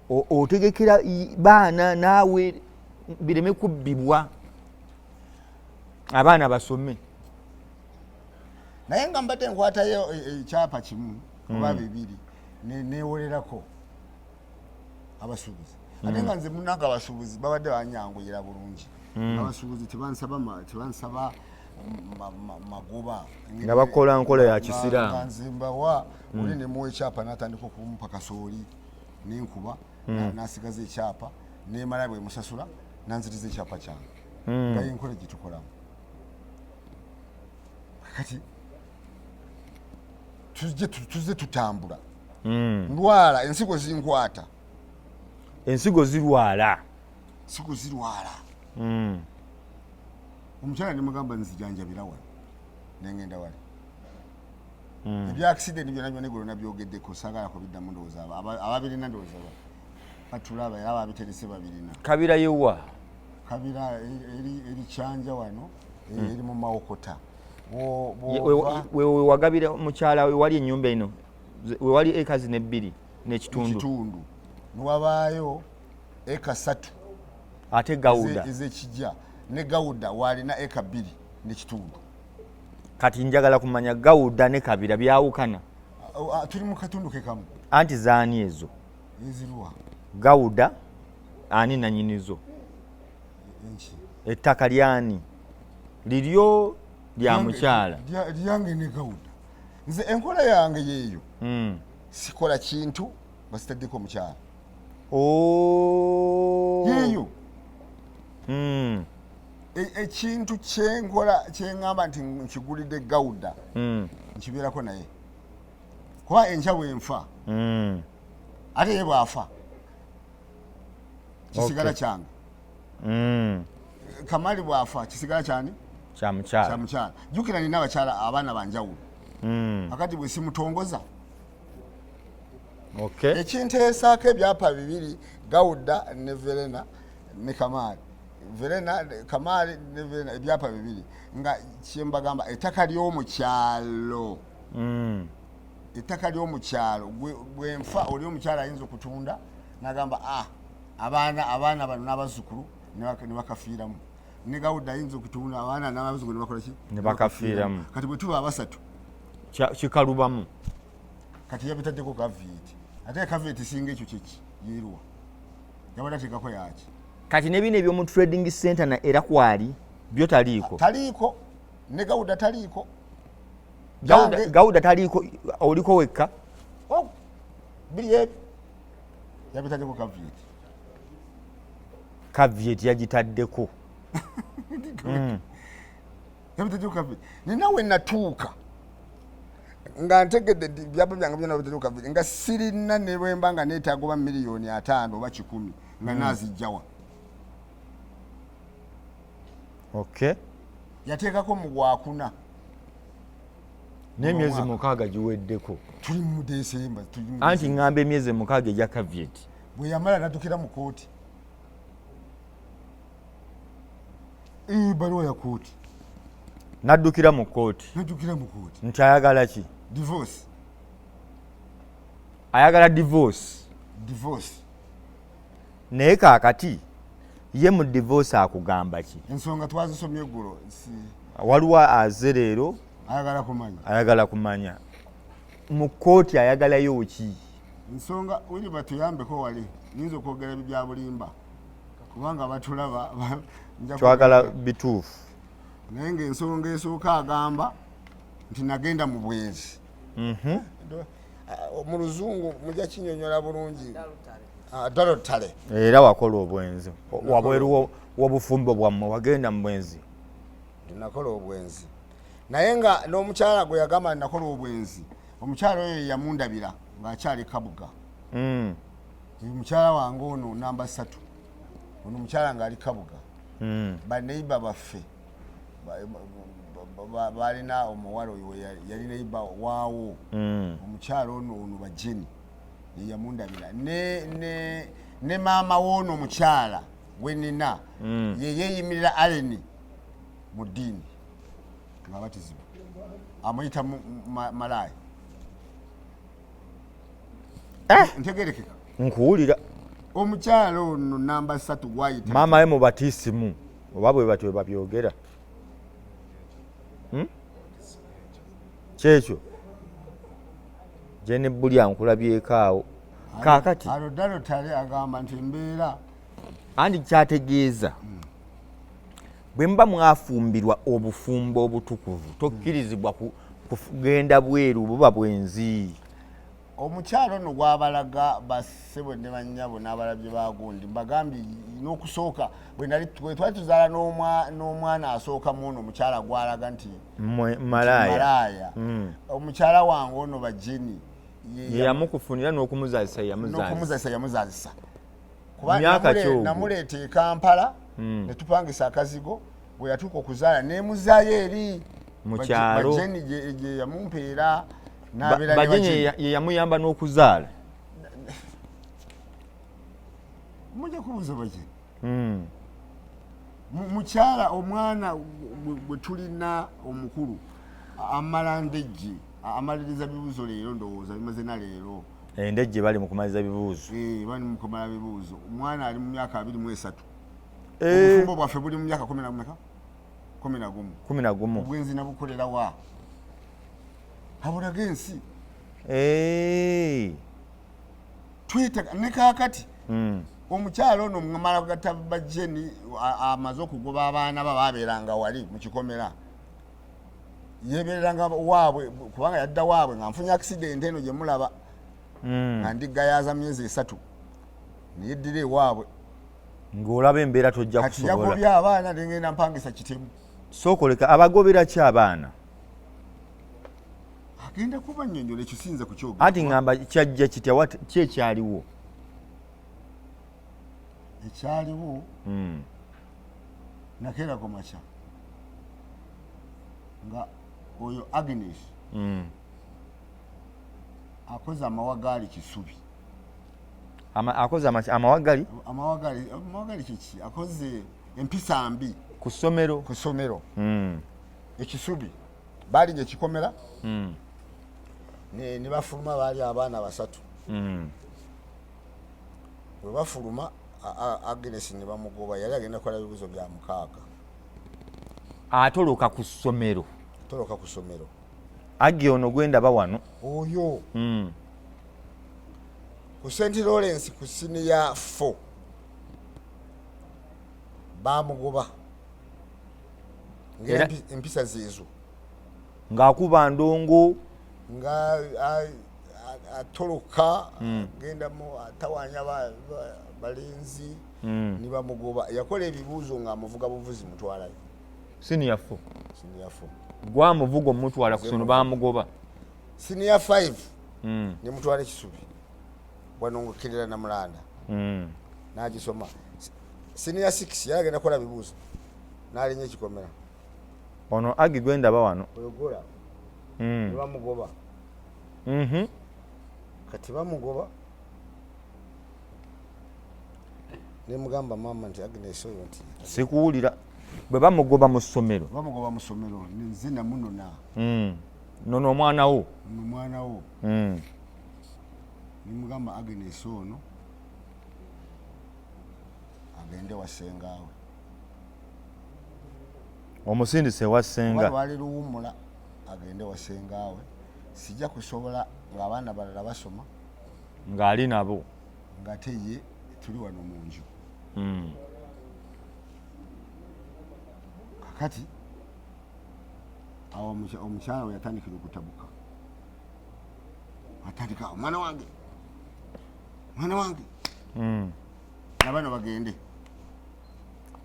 S1: Otegekera baana naawe bireme kubbibwa, abaana basome.
S2: Naye nga mbadde nkwatayo ekyapa kimu oba bibiri, newolerako abasuubuzi, ate nga nze munange abasuubuzi babadde banyanguyira bulungi. Abasuubuzi tebansaba magoba.
S1: Nga bakola nkola ya kisiraamu.
S2: Nga nze mbawa oli, nemuwa ekyapa, natandika okumpa kasooli nenkuba, nasigaza ekyapa, nemala bwe musasula nanziriza ekyapa kyange, nga yenkola gyetukolamu. Kati tuzze tutambula, ndwala, ensigo zinkwata.
S1: Ensigo zirwala.
S2: Ensigo zirwala. Omukyala nemugamba, nzijanjabira wano, nengenda wali. Ebya accident byonna byonna egolo nabyogeddeko, saagala kubiddamu. Ndowooza ababirina, ndowooza batulaba era ababiterese babirina.
S1: Kabira yewa?
S2: Kabira eri Kyanja wano, eri mu Mawokota.
S1: Wewagabira mukyala we, wali ennyumba eno wewali eka zino ebbiri n'ekitundu.
S2: Ekitundu, niwabaayo eka 3.
S1: Ate Gawuda?
S2: Ezekijja ne Gawuda walina eka 2 n'ekitundu.
S1: Kati njagala kumanya, Gawuda ne Kabira byawukana?
S2: Tuli mu katundu ke kamu.
S1: Anti zaani ezo?
S2: Eziruwa?
S1: Gawuda ani nanyinizo?
S2: Enki?
S1: Ettaka lyani, liryo, lya mukyala?
S2: Lyange ne Gawuda. Nze enkola yange yeeyo. Sikola kintu nga sitaddeko omukyala.
S1: Oh.
S2: Yeeyo. Ekintu kyenkola, kyeŋŋamba nti nkigulidde Gawuda, nkibeerako naye, kuba enkya bwenfa, ate ye bw'afa, kisigala kyange. Kamali bw'afa, kisigala kyani?
S1: Kya mukyala.
S2: Kya mukyala. Jjukira nina abakyala, abaana banjawulo. Akati bwe simutongoza, ekinteesaako ebyapa bibiri, Gawuda ne Verena ne Kamaali, Verena, Kamaali ne Verena, ebyapa bibiri, nga kyembagamba ettaka ly'omukyalo, ettaka ly'omukyalo, bwenfa oli omukyalo ayinza okutunda nagamba, ah, abaana bano n'abazzukulu ne bakafiiramu. Ne Gawuda ayinza okutunda, abaana n'abazzukulu ne bakola ki?
S1: Ne bakafiiramu.
S2: Kati bwe tuba abasatu,
S1: Kikalubamu.
S2: Kati yabitaddeko caveat, ate caveat singa ekyo kyeki yeeruwa yabadde ateekako yaki?
S1: Kati ne bino ebyomu trading center na era kwali byo taliiko?
S2: Taliiko, ne Gawuda taliiko.
S1: Gawuda taliiko, oliko wekka?
S2: Oh, biri ebyo yabitaddeko caveat.
S1: Caveat yagitaddeko.
S2: Yabitaddeko caveat. Nina we natuuka nga ntegedde nti byapa byange byona bitaddeko caveat, nga sirina ne bwemba nga neetaaga oba 50 miliyoni oba 100, nga naazijjawa? Yateekako mu gwakuna.
S1: N'emyezi
S2: Omwaka.
S1: 6 giweddeko.
S2: Tuli mu Desemba, tuli mu
S1: Anti
S2: Desemba.
S1: ŋŋamba emyezi 6 egya caveat.
S2: Bwe yamala naddukira mu kooti, ebbaluwa ya kooti.
S1: Naddukira mu kooti.
S2: Naddukira mu kooti.
S1: Nti ayagala ki?
S2: Divorce.
S1: Ayagala divorce.
S2: Divorce.
S1: Naye kaakati ye mu divorce akugamba ki?
S2: Ensonga twazisomye eggulo
S1: Waliwo aze leero.
S2: Ayagala kumanya.
S1: Ayagala kumanya mu kooti ayagalayo ki.
S2: Ensonga wiri batuyambeko wali, nyinza okwogera bya bulimba kubanga batulaba.
S1: Twagala bituufu.
S2: Naye ngaensonga esooka agamba nti nagenda mu bwenzi. Mu luzungu mujja kinyonyola bulungi. Adultery.
S1: Era wakola obwenzi wabweru w'obufumbo bwammwe, wagenda mu bwenzi.
S2: Nakola obwenzi, naye nga n'omukyala gwe yagamba nakola obwenzi, omukyala oyo yamundabira ng'akyali Kabuga. Omukyala wange ono namba 3, ono omukyala ng'ali Kabuga. Baneiba baffe balina omuwala oyo yali neiba waawo. Omukyala ono bajeni yeyamundabira ne maama woono omukyala gwenina yeyeyimirira Aleni mu ddiini ngaabatizibwa, amuyita malaaya. Ntegerekeka?
S1: Nkuwulira.
S2: Omukyala ono namba 3 gwayita
S1: maama we mubatisimu oba bwe batyo babyogera. Kyekyo jene bulya nkulabyeko awo kaakati.
S2: Adultery agamba nti embeera
S1: Andi kyategeeza bwe muba mwafumbirwa obufumbo obutukuvu, tokkirizibwa kugenda bweru, buba bwenzi.
S2: Omukyalo ono gwabalaga bassebo ne bannyabo n'abalabye bagundi, mbagambye n'okusooka bwe nali bwe twali tuzaala n'omwana asooka mu ono omukyala gwalaga nti
S1: malaaya.
S2: Malaaya. Omukyala wange ono bajeni
S1: ye yamukufunira n'okumuzaalisa yamuzaalisa.
S2: N'okumuzaalisa yamuzaalisa. Kuba
S1: Myaka ki ogwo?
S2: Namuleeta e Kampala ne tupangisa akazigo, bwe yatuuka okuzaala nemuzaayo eri
S1: Mu kyalo.
S2: Bajeni gye yamumpeera n'abeera ne
S1: Bajeni
S2: Bajeni.
S1: ye yamuyamba n'okuzaala.
S2: Mujja kubuuza Bajeni. Mukyala omwana gwe tulina omukulu amala Ndejje, amaliriza bibuuzo leero, ndowooza bimaze na leero.
S1: Endejje bali mu kumaliza bibuuzo.
S2: Eh, bali mu kumala bibuuzo. Omwana ali mu myaka 23. Obufumbo bwaffe buli mu myaka kumi na mumeka? 11.
S1: 11.
S2: Obwenzi nabukolera wa? Abulaga ensi. Twetaaga ne kaakati. Omukyala ono mwamala kugatta bajeni, amaze okugoba abaana ba babeeranga wali mu kikomera, yebereranga waabwe kubanga yadda waabwe nga nfunye accident eno gye mulaba. Nga ndigayaza myezi 3 neyeddira ewaabwe.
S1: Ng'olaba embeera tojja
S2: Kati
S1: kusobola.
S2: Yagobye abaana, nengenda mpangisa kitemu.
S1: Sookoleka, abagobera ki abaana?
S2: Agenda kubannyonnyola, ekyo siyinza kukyogera.
S1: Anti ŋŋamba kyajja kitya, ki ekyaliwo?
S2: Ekyaliwo, nakeera ku makya nga oyo Agnes akoze amawagaali Kisubi.
S1: Akoze amawagali?
S2: Amawagali, amawagali kiki? Akoze empisa mbi.
S1: Ku ssomero?
S2: Ku ssomero. Ekisubi balinnya ekikomera ne bafuluma, baali abaana 3. Bwe bafuluma, Agnes ne bamugoba, yali agenda kukola bibuuzo bya 6.
S1: Atoloka ku ssomero?
S2: Atoloka ku ssomero.
S1: Agi ono gwendaba wano?
S2: Oyo. Ku St Lawrence ku senior 4 bamugoba.
S1: Era
S2: Empisa zeezo.
S1: Ng'akuba ndongo.
S2: Nga atoloka, agenda mu atawanya balenzi, ne bamugoba. Yakola ebibuuzo ng'amuvuga buvuzi mutwalayo.
S1: Senior 4.
S2: Senior 4.
S1: Gwamuvuga omutwala ku ssomero, bamugoba.
S2: Senior 5. Ne mutwala Ekisubi. Wano ng'okkirira Namulanda. N'agisoma. Senior 6 yali agenda kukola bibuuzo. N'alinnya ekikomera.
S1: Ono Agi gwendaba wano.
S2: Oyo gola. Ne bamugoba. Kati bamugoba. Ne mugamba maama nti Agnes oyo nti
S1: Sikuwulira. Bwe bamugoba mu ssomero.
S2: Bamugoba mu ssomero, nze namunona.
S1: Nono omwana wo.
S2: Nono omwana wo. Ne mugamba Agnes ono agende wa ssengaawe.
S1: Omusindise wa ssenga.
S2: Oba lwali luwummula, agende wa ssengaawe. Sijja kusobola ng'abaana balala basoma.
S1: Ng'ali nabo.
S2: Ng'ate ye tuli wano mu nju. Kakati awo omukyala we yatandikira okutabuka. Atandika, omwana wange, omwana wange. Nabano bagende.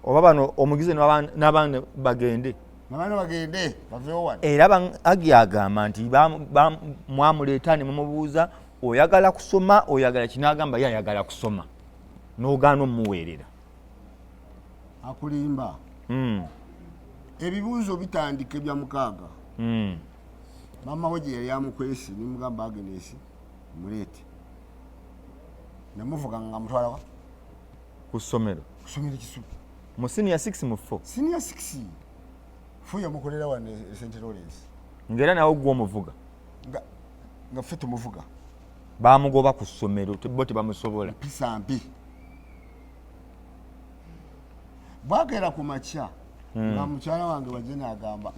S1: Oba bano omugize n'abaana bagende.
S2: Nabano bagende baveewo wano.
S1: Era Agi agamba nti mwamuleeta ne mumubuuza oyagala kusoma, oyagala kinaagamba ye ayagala kusoma, n'ogaana omuweerera.
S2: Akulimba. Ebibuuzo bitandika ebya 6. Maama we gye yali amukwese nemugamba Agnes muleete, namuvuga nga mutwalawa
S1: ku ssomero.
S2: Ku ssomero Kisubi.
S1: Mu senior 6 mu 4?
S2: Senior 6 4 yamukolera wano e St Lawrence.
S1: Ng'era nawe gwe omuvuga?
S2: Nga ffe tumuvuga.
S1: Bamugoba ku ssomero, bo tebamusobola.
S2: Mpisa mbi. Bwakeera ku makya nga mukyala wange wajje n'agamba,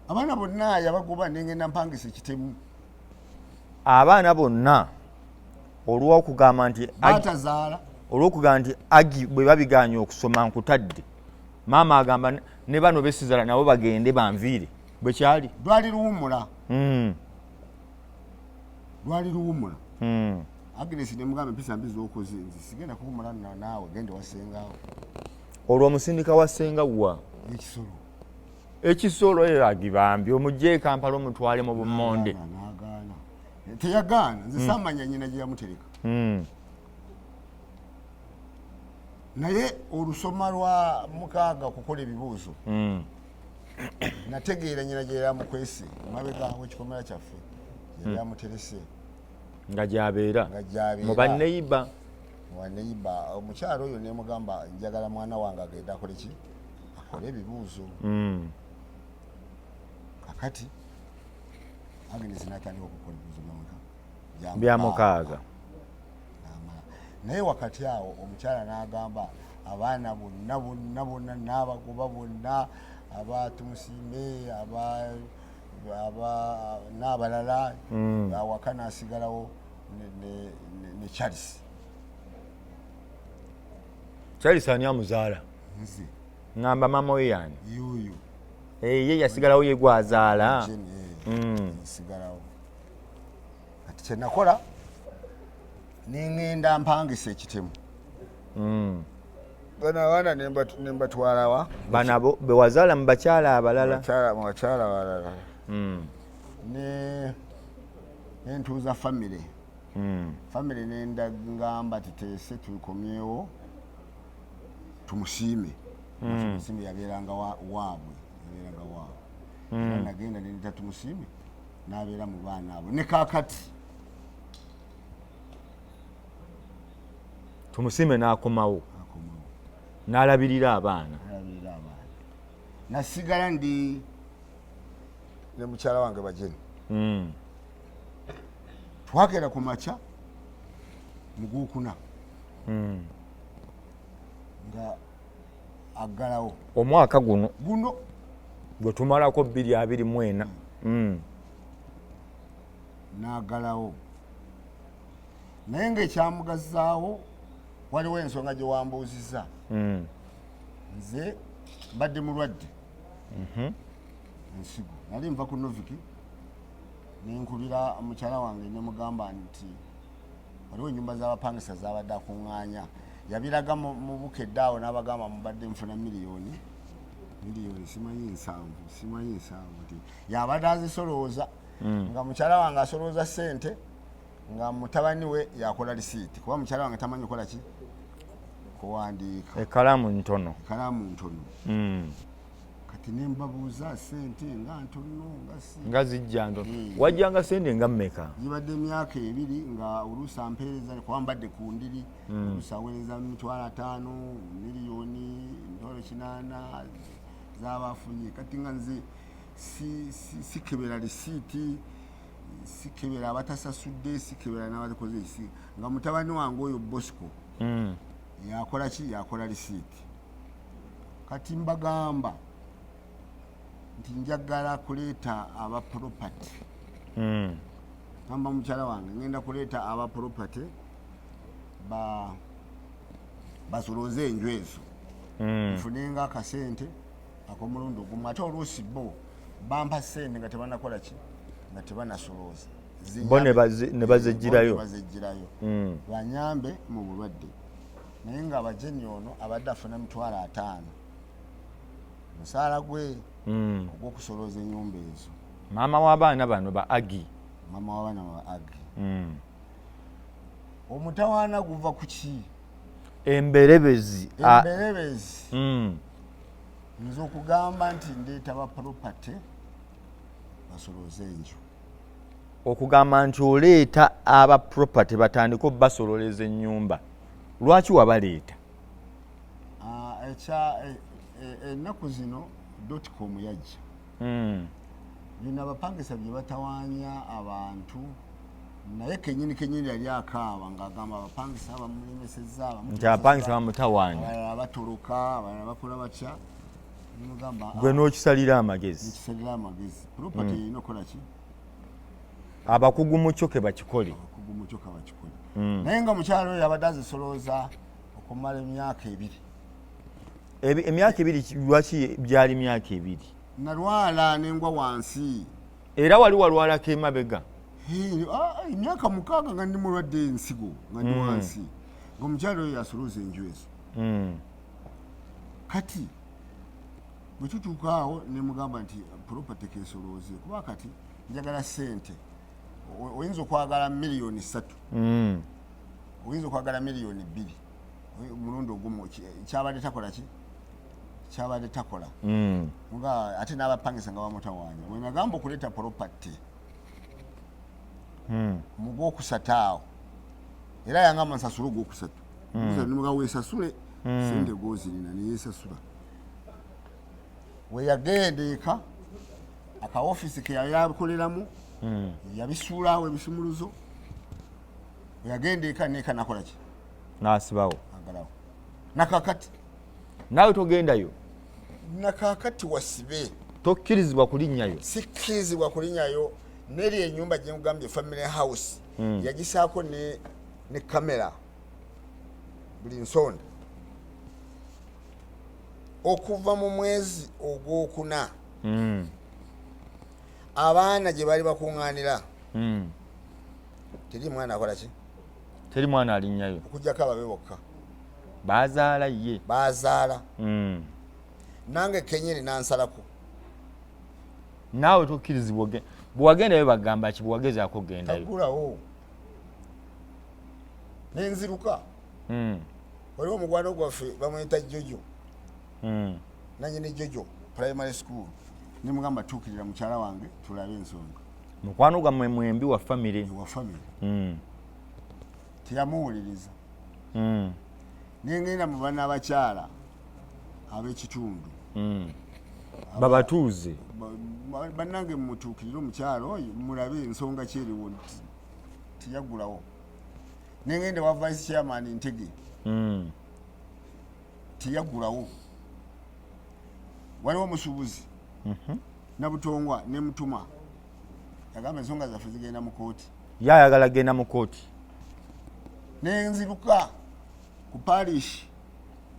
S2: abaana bonna yabagoba, nengenda mpangisa ekitemu.
S1: Abaana bonna olw'okugamba nti
S2: batazaala,
S1: olw'okugamba nti Agi bwe babiganye okusoma nkutadde, maama agamba ne bano besizaala nabo bagende banviire. Bwe kyali?
S2: Lwali luwummula. Lwali luwummula. Agnes nemugamba empisa mbi z'okoze, nze sigenda kuwummula naawe, gende wasengaawo.
S1: Olwo omusindika wa ssenga wa?
S2: Ekisolo.
S1: Ekisolo era agibambi omugye e Kampala omutwale mu bummonde.
S2: N'agaana. Teyagaana, nze saamanya nnyina gye yamutereka. Naye olusoma lwa 6 kukola ebibuuzo, nategeera nnyina gye yali amukwese emabega w'ekikomera kyaffe, yali amuterese.
S1: Nga gy'abeera.
S2: Nga gy'abeera.
S1: Mu banneyiba.
S2: Mu banneyiba. Omukyalo oyo nemugamba njagala mwana wange agende akole ki? Akole ebibuuzo. Kakati Agnes n'atandika okukola ebibuuzo
S1: bya 6.
S2: Naye wakati awo omukyala n'agamba abaana bonna bonna bonna n'abagoba bonna, abatumusiime n'abalala, awaka n'asigalawo ne Charles.
S1: Charles ani amuzaala?
S2: Nze.
S1: Ngamba maama we yani?
S2: Yuyu.
S1: Ye yasigalawo ye gwazaala.
S2: Yasigalawo. Kati kye nakola nengenda mpangisa ekitemu. Bano abaana nembatwalawa.
S1: Bano abo be wazaala mu bakyala abalala.
S2: Mu bakyala abalala. Nentuuza famire. Famire nendagamba tuteese tukomyewo tumusiime. Tumusiime yabeeranga waabwe. Yabeeranga waabwe. Era nagenda nendeta tumusiime n'abeera mu baana abo. Ne kaakati.
S1: Tumusiime n'akomawo. N'alabirira abaana.
S2: N'alabirira abaana. Nasigala ndi ne mukyala wange Bajeni. Twagenda ku makya mu gwokuna. Nga aggalawo.
S1: Omwaka guno.
S2: Guno.
S1: Gwe tumalako 2024.
S2: N'aggalawo. Naye ng'ekyamugazaawo waliwo ensonga gye wambuuzizza. Nze mbadde mulwadde. Ensigo. Nali nva ku Noviki ne nkubira mukyala wange ne mugamba nti waliwo ennyumba z'abapangisa z'abadde akuŋŋaanya. Yabiraga mu Bukedde awo n'abagamba mubadde nfuna miliyoni simanyi 7, simanyi 7 nti yabadde azisolooza. Nga mukyala wange asolooza ssente nga mutabani we yakola risiiti, kuba mukyala wange tamanyi kukola ki? Kuwandiika.
S1: Ekkalaamu ntono.
S2: Ekkalaamu ntono. Kati ne mbabuuza ssente nga ntono, nga si
S1: Nga zijja ntono. Wajjanga ssente nga mmeka?
S2: Zibadde emyaka 2 nga oluusi ampeereza, kuba mbadde ku ndiri, oluusi aweereza 500,000, miliyoni, 800,000 z'aba afunye. Kati nga nze sikebera risiiti, sikebera abatasasudde, sikebera n'abakoze esi. Nga mutabani wange oyo Bosco yakola ki? Yakola risiiti. Kati mbagamba nti njagala kuleeta aba property. Ngamba mukyala wange ngenda kuleeta aba property basolooze enju ezo. Nfunenga akasente ak'omulundi ogumu. Ate oluusi bo bampa ssente nga tebanakola ki? Nga tebanasolooza.
S1: Bo ne bazeggyirayo.
S2: Bo ne bazeggyirayo. Banyambe mu bulwadde, naye nga abajeni ono abadde afuna 50,000 musaala gwe ogw'okusolooza ennyumba ezo.
S1: Maama w'abaana bano ba Agi.
S2: Maama w'abaana ba Agi. Omutawaana guva ku ki?
S1: Emberebezi.
S2: Emberebezi. Nze okugamba nti ndeeta ba property basolooze enju.
S1: Okugamba nti oleeta aba property batandike obasololeza ennyumba, lwaki wabaleeta?
S2: Ennaku zino dotcom yajja. Bino abapangisa bye batawaanya abantu, naye kenyini kenyini yali akaaba ng'agamba abapangisa bamulemesezza.
S1: Nti abapangisa bamutawaanya.
S2: Abalala batoloka, abalala bakola batya. Nimugamba,
S1: gwe n'okisalira amagezi.
S2: Nkisalira amagezi, property erina okukola ki?
S1: Abakugu mu kyo ke bakikole.
S2: Abakugu mu kyo kabakikole. Naye nga mukyalo oyo abadde azisolooza okumala emyaka 2.
S1: Emyaka 2, lwaki byali myaka 2?
S2: Nalwala nengwa wansi.
S1: Era wali walwalako emabega?
S2: Emyaka 6 nga ndi mulwadde ensigo, nga ndi wansi, ng'omukyalo oyo yasolooza enju ezo. Kati bwe tutuuka awo ne mugamba nti property kesolooze, kuba kati njagala ssente. Oyinza okwagala miliyoni 3, oyinza okwagala miliyoni 2 omulundi ogumu. Kyabadde takola ki? Kyabadde takola. Nga ate n'abapangisa nga bamutawaanya. Bwe nagamba okuleeta property mu gwokusatu awo, era yangamba nsasule ogwokusatu. Nimuga weesasule, sente gozirina, neyesasula. We yagenda eka, akaofiisi ke yali akoleramu yabisuulaawo ebisumuluzo. We yagenda eka neeka nakola ki?
S1: N'asibawo.
S2: Agalawo. Nakakati
S1: naawe togendayo.
S2: Nakakati wasibe.
S1: Tokkirizibwa kulinnyayo.
S2: Sikkirizibwa kulinnyayo. Neri ennyumba gye nkugambye, family house, yagisaako ne kamera buli nsonda okuva mu mwezi ogwokuna. Abaana gye bali bakuŋŋaanira, teri mwana akola ki?
S1: Teri mwana alinnyayo.
S2: Okuggyako ababe bokka.
S1: Bazaala ye.
S2: Bazaala. Nange kenyini nansalako.
S1: Naawe tokkirizibwa. Bwewagendayo bagamba ki? Bwewagezaako ogendayo?
S2: Taggulawo, nenziruka. Waliwo omugwano gwaffe bamuyita Jojo, nanyini Jojo Primary School. Nemugamba, tuukirira mukyala wange tulabe ensonga.
S1: Mukwano gwammwe mwembi wa famire.
S2: Wa famire. Teyamuwuliriza. Nengenda mu bana abakyala ab'ekitundu.
S1: Babatuuze.
S2: Bannange, mutuukirire omukyala oyo mulabe ensonga kyeriwo. Tiyaggulawo. Nengenda wa vice chairman Ntege. Tiyaggulawo. Waliwo omusuubuzi Nabutongwa, nemutuma, yagamba ensonga zaffe zigenda mu kooti.
S1: Ye ayagala genda mu kooti.
S2: Nenziruka ku parish.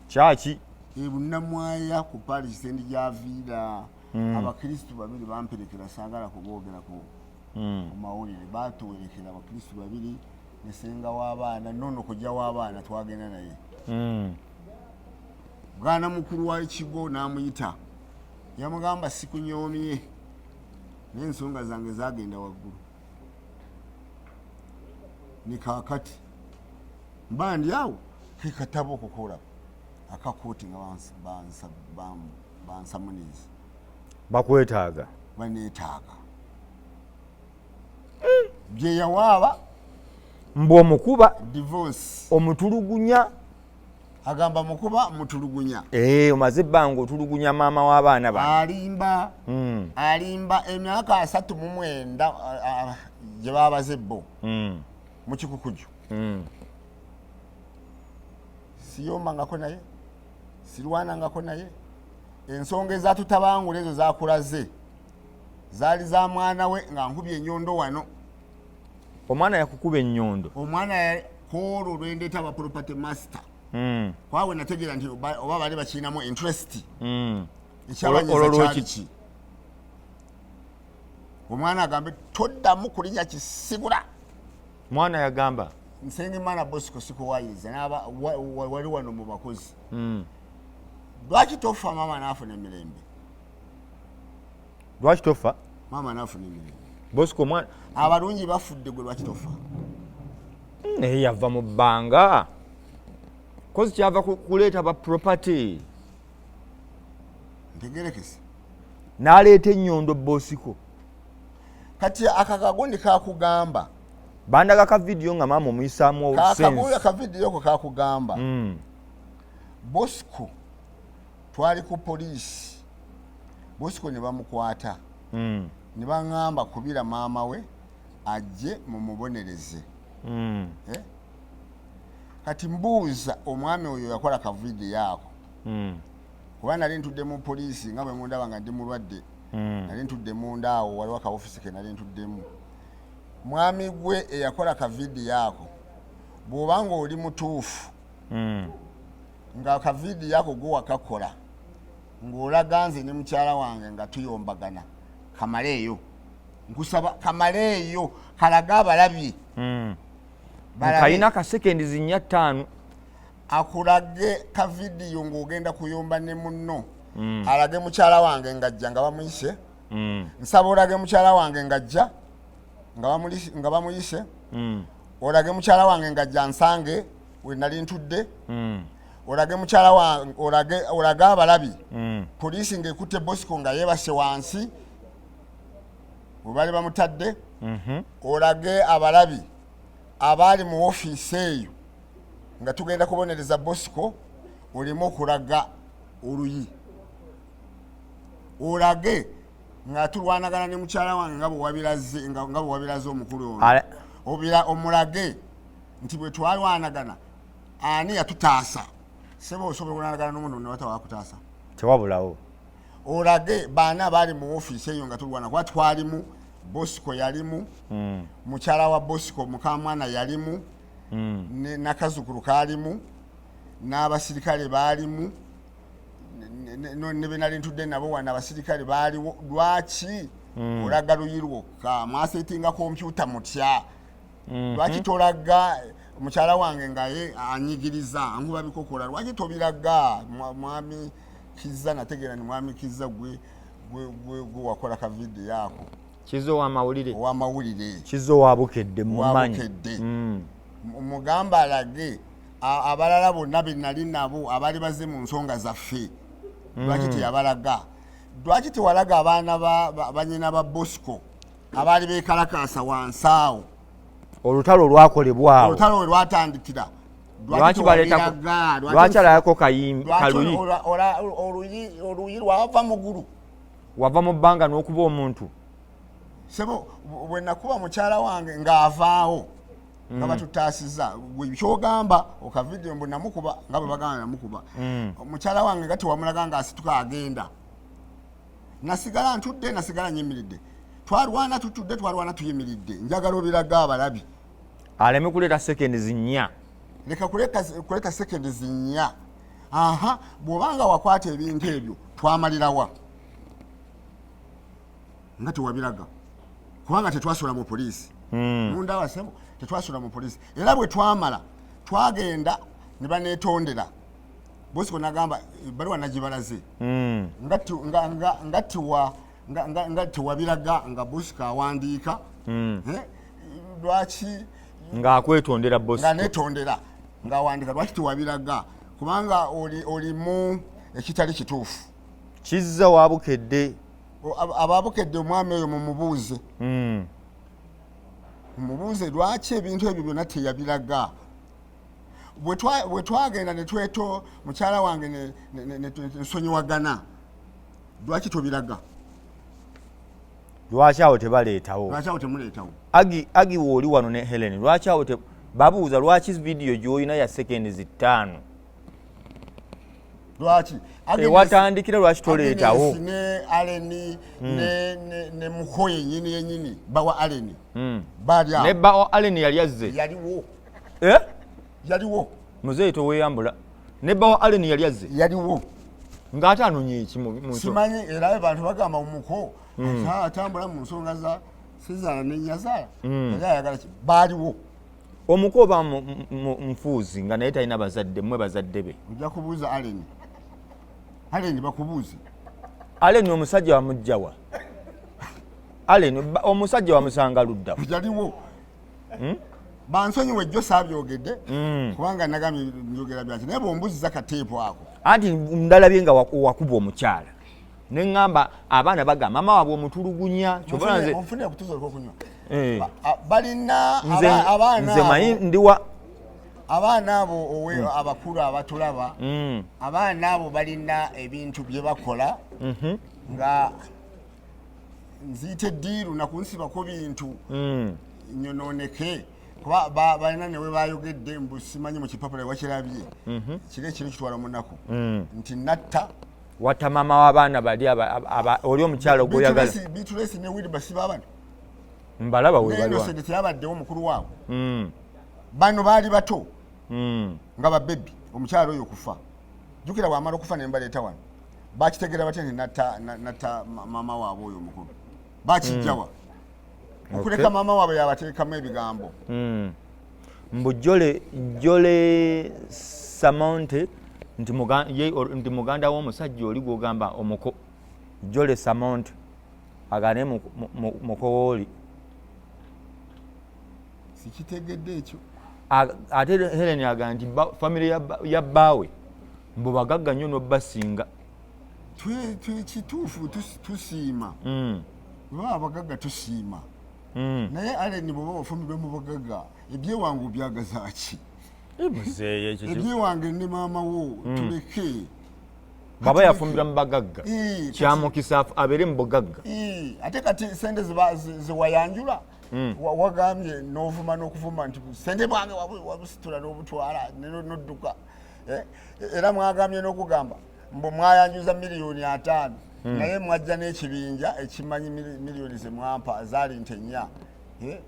S1: Kyaki?
S2: Ebunamwaya ku parish sendi gyaviira. Abakristu babiri bamperekera, saagala kuboogerako ku mawulire. Batuwerekera abakristu babiri nesenga w'abaana, nono kujja w'abaana twagenda naye. Bwana mukulu wa kigo n'amuyita, yamugamba, sikunyoomye, naye ensonga zange zagenda waggulu. Ne kaakati mba ndi awo, ke katabo okukola akakooti nga bansamuniza.
S1: Bakwetaaga.
S2: Baneetaaga bye yawaaba.
S1: Mbu omukuba.
S2: Divorce.
S1: Omutulugunya.
S2: Agamba mukuba, mutulugunya.
S1: Eh, omaze ebbanga otulugunya maama w'abaana bano.
S2: Alimba. Alimba. Emyaka 39 gye babaze bo mu kikukuju, siyombangako naye, sirwanangako naye. Ensonga ezatutabangula ezo zakulaze zaali za mwana we nga nkubye enyondo wano.
S1: Omwana yakukuba ennyondo?
S2: Omwana kwolwo lwendeeta aba property master, kwawe nategeera nti oba baali bakirinamu interest. Ekyabanyiza
S1: Olwo
S2: kyali
S1: lweki?
S2: ki? Omwana agambe toddamu kulinya kisigula.
S1: Mwana yagamba
S2: Nsengimana Bosco, sikuwayiriza naba wali wano mu bakozi. Lwaki tofa maama naafuna emirembe?
S1: Lwaki tofa
S2: maama naafuna emirembe?
S1: Bosco omwana.
S2: Abalungi bafudde, gwe lwaki tofa?
S1: Naye yava mu bbanga kozi kyava kuleeta ba property.
S2: Ntegerekese.
S1: N'aleeta ennyondo Bosco.
S2: Kati akakagundi kakugamba.
S1: Bandaga ka vidiyo nga maama omuyisaamu.
S2: Kakagula ka vidiyo ko kakugamba. Bosco twali ku poliisi, Bosco ne bamukwata. Ne baŋŋamba kubira maama we ajje mumubonereze. Eh? Kati mbuuza omwami oyo yakola ka vidiyo ako. Kuba nali ntudde mu poliisi nga bwe mundaba nga ndi mulwadde. Nali ntudde munda awo, waliwo akaofisi ke nali ntuddemu. Mwami gwe eyakola ka vidiyo ako, bw'oba nga oli mutuufu, nga ka vidiyo ako gwe wakakola ng'olaga nze ne mukyala wange nga tuyombagana, kamaleeyo, nkusaba kamaleeyo kalaga abalabi. Balabe.
S1: Kalina ka sekendi zinnya ttaano.
S2: Akulage ka vidiyo ng'ogenda kuyomba ne munno. Alage mukyala wange ng'ajja nga bamuyise. Nsaba olage mukyala wange ng'ajja nga bamuyise. Olage mukyala wange ng'ajja nsange we nali ntudde. Olage mukyala wange, olage abalabi poliisi ng'ekutte Bosco nga yeebase wansi we bali bamutadde. Olage abalabi abaali mu ofiisi eyo nga tugenda kubonereza Bosco. Olimu okulaga oluyi, olage nga tulwanagana ne mukyala wange nga bwe nga bwe wabiraze omukulu ono. Obira omulage nti bwe twalwanagana ani yatutaasa. Seba, osobola okulwanagana n'omuntu newatawakutaasa?
S1: Tewabulawo.
S2: Olage baana baali mu ofiisi eyo nga tulwana, kuba twalimu, Bosco yalimu, mukyala wa Bosco mukamwana yalimu, nakazukulu kaalimu, n'abasirikale baalimu, ne benali ntudde nabo wano abasirikale baaliwo. Lwaki olaga luyi lwokka? Mwasetinga kompyuta mutya? Lwaki tolaga mukyala wange nga ye anyigiriza ankuba bikokola? Lwaki tobiraga? Mwami Kiza, nategeera ni mwami Kiza gwe wakola ka vidiyo ako.
S1: Kiza owamawulire.
S2: Owamawulire.
S1: Kiza owabukedde mumanyi.
S2: Wabukedde. Mugamba alage abalala bonna be nali nabo abaali bazze mu nsonga zaffe. Lwaki teyabalaga? Lwaki tewalaga abaana banyina ba Bosco abaali bekalakasa wansi awo?
S1: Olutalo olwakolebwawo.
S2: Olutalo we lwatandikira.
S1: Lwaki baleetako? Lwaki alayako kaluyi?
S2: Oluyi lwava mugulu.
S1: Wava mu bbanga n'okuba omuntu.
S2: Sebo, bwe nakuba mukyala wange ng'avaawo nga batutaasiza, gwe kyogamba okavidiyo mbu namukuba nga bwe bagamba namukuba mukyala wange, nga tewamulaga ng'asituka agenda. Nasigala ntudde, nasigala nyimiridde. Twalwana tutudde, twalwana tuyimiridde. Njagala obiraga abalabi.
S1: Aleme kuleeta sekendi zinnya.
S2: Leka kuleta sekendi zinnya. Aha, bw'obanga wakwata ebintu ebyo twamalirawa nga tewabiraga? Kubanga tetwasula mu poliisi. Mundaba sebo, tetwasula mu poliisi. Era bwe twamala twagenda ne banetondera. Bosco nagamba ebbaluwa nagibalaze. Nga tewabiraga nga Bosco awandiika. Eh, lwaki?
S1: Ng'akwetondera
S2: Nga
S1: Bosco.
S2: Netondera ng'awandiika. Lwaki tewabiraga? Kubanga olimu ekitali kituufu.
S1: Kizza wabukedde.
S2: Ababukedde, omwami oyo mumubuuze. Mumubuuze lwaki ebintu ebyo byonna teyabiraga. Bwe twagenda ne tweto mukyala wange nsonyiwagana, lwaki tobiraga?
S1: Lwaki awo tebaleetawo?
S2: Lwaki awo temuleetawo?
S1: Agi wooli wano ne Helen, lwaki awo babuuza lwaki vidiyo gy'olina ya sekendi 5?
S2: Lwaki?
S1: Ewatandikira lwaki toleetawo?
S2: Agnes ne Aleni ne muko yenyini yenyini bawa Aleni baali awo.
S1: Ne bba Allen yali azze?
S2: Yaliwo.
S1: Eh?
S2: Yaliwo.
S1: Muzeeyi, toweyambula. Ne bba wa Allen yali azze?
S2: Yaliwo.
S1: Ng'ate anonya eki
S2: Simanyi, era abantu bagamba omuko atambula mu nsonga za sezaala ne nyazaala. Yali ayagala ki? Baaliwo.
S1: Omuko oba nfuuzi nga naye talina bazadde, mmwe bazadde be.
S2: Ojja kubuuza Allen. Allen bakubuuze.
S1: Allen omusajja wamugjawa? Allen omusajja wamusanga ludda?
S2: Yaliwo. Bansonyiwe, ejjo saabyogedde kubanga nagambye njogera byaki, naye bwombuziza kateepu ako.
S1: Anti ndalabye nga wakuba omukyala, neŋŋamba abaana bagamba mama waabwe omutulugunya. Kyova nze
S2: Onfunire kutuza olwokunywa.
S1: Eh.
S2: Balina
S1: Nze
S2: abaana
S1: nze manyi
S2: abo,
S1: ndiwa
S2: abaana abo owe abakulu abatulaba, abaana abo balina ebintu bye bakola nga nziyita eddiiru nakunsibako bintu nyononeke, kuba balina newe bayogedde mbu simanyi mu kipapula wakirabye kiri ekiro kitwala munaku nti natta.
S1: Watta maama w'abaana bali oli omukyala ogwoyagala.
S2: Bitulesi ne Wilba si baabano?
S1: Mbalaba webaliwa.
S2: Innocent teyabaddewo mukulu waabwe? Bano baali bato nga babebi omukyala oyo okufa. Jjukira bwamala okufa nembaleeta wano, bakitegeera batya nti natta maama waabwe oyo omukulu? Bakijjawa okuleka maama waabwe yabateekamu ebigambo?
S1: Mbu Jole Samonte nti nti muganda w'omusajja oli gwogamba omuko Jole Samonte agane mukowooli.
S2: Sikitegedde ekyo.
S1: Ate Helen agamba nti famire ya bbaawe mbu bagagga nnyo n'obbasinga.
S2: Kituufu, tusiima. Bwe abagagga tusiima. Naye Allen, bwoba wafumbirwa mu bagagga, ebyewange obyagaza ki?
S1: Eh, muzeeyi, ekyo
S2: Ebyewange ne maama wo tuleke.
S1: Bw'aba yafumbirwa mu bagagga,
S2: Eh,
S1: kyamukisa abeere mu bugagga.
S2: Eh, ate kati sente zewayanjula wagambye n'ovuma n'okuvuma nti sente bwange wabusitula n'obutwala nodduka. Eh, era mwagambye n'okugamba mbu mwayanjuza 50 miliyoni, naye mwajja n'ekibinja ekimanyi miliyoni zemwampa zaali nte 4. Eh,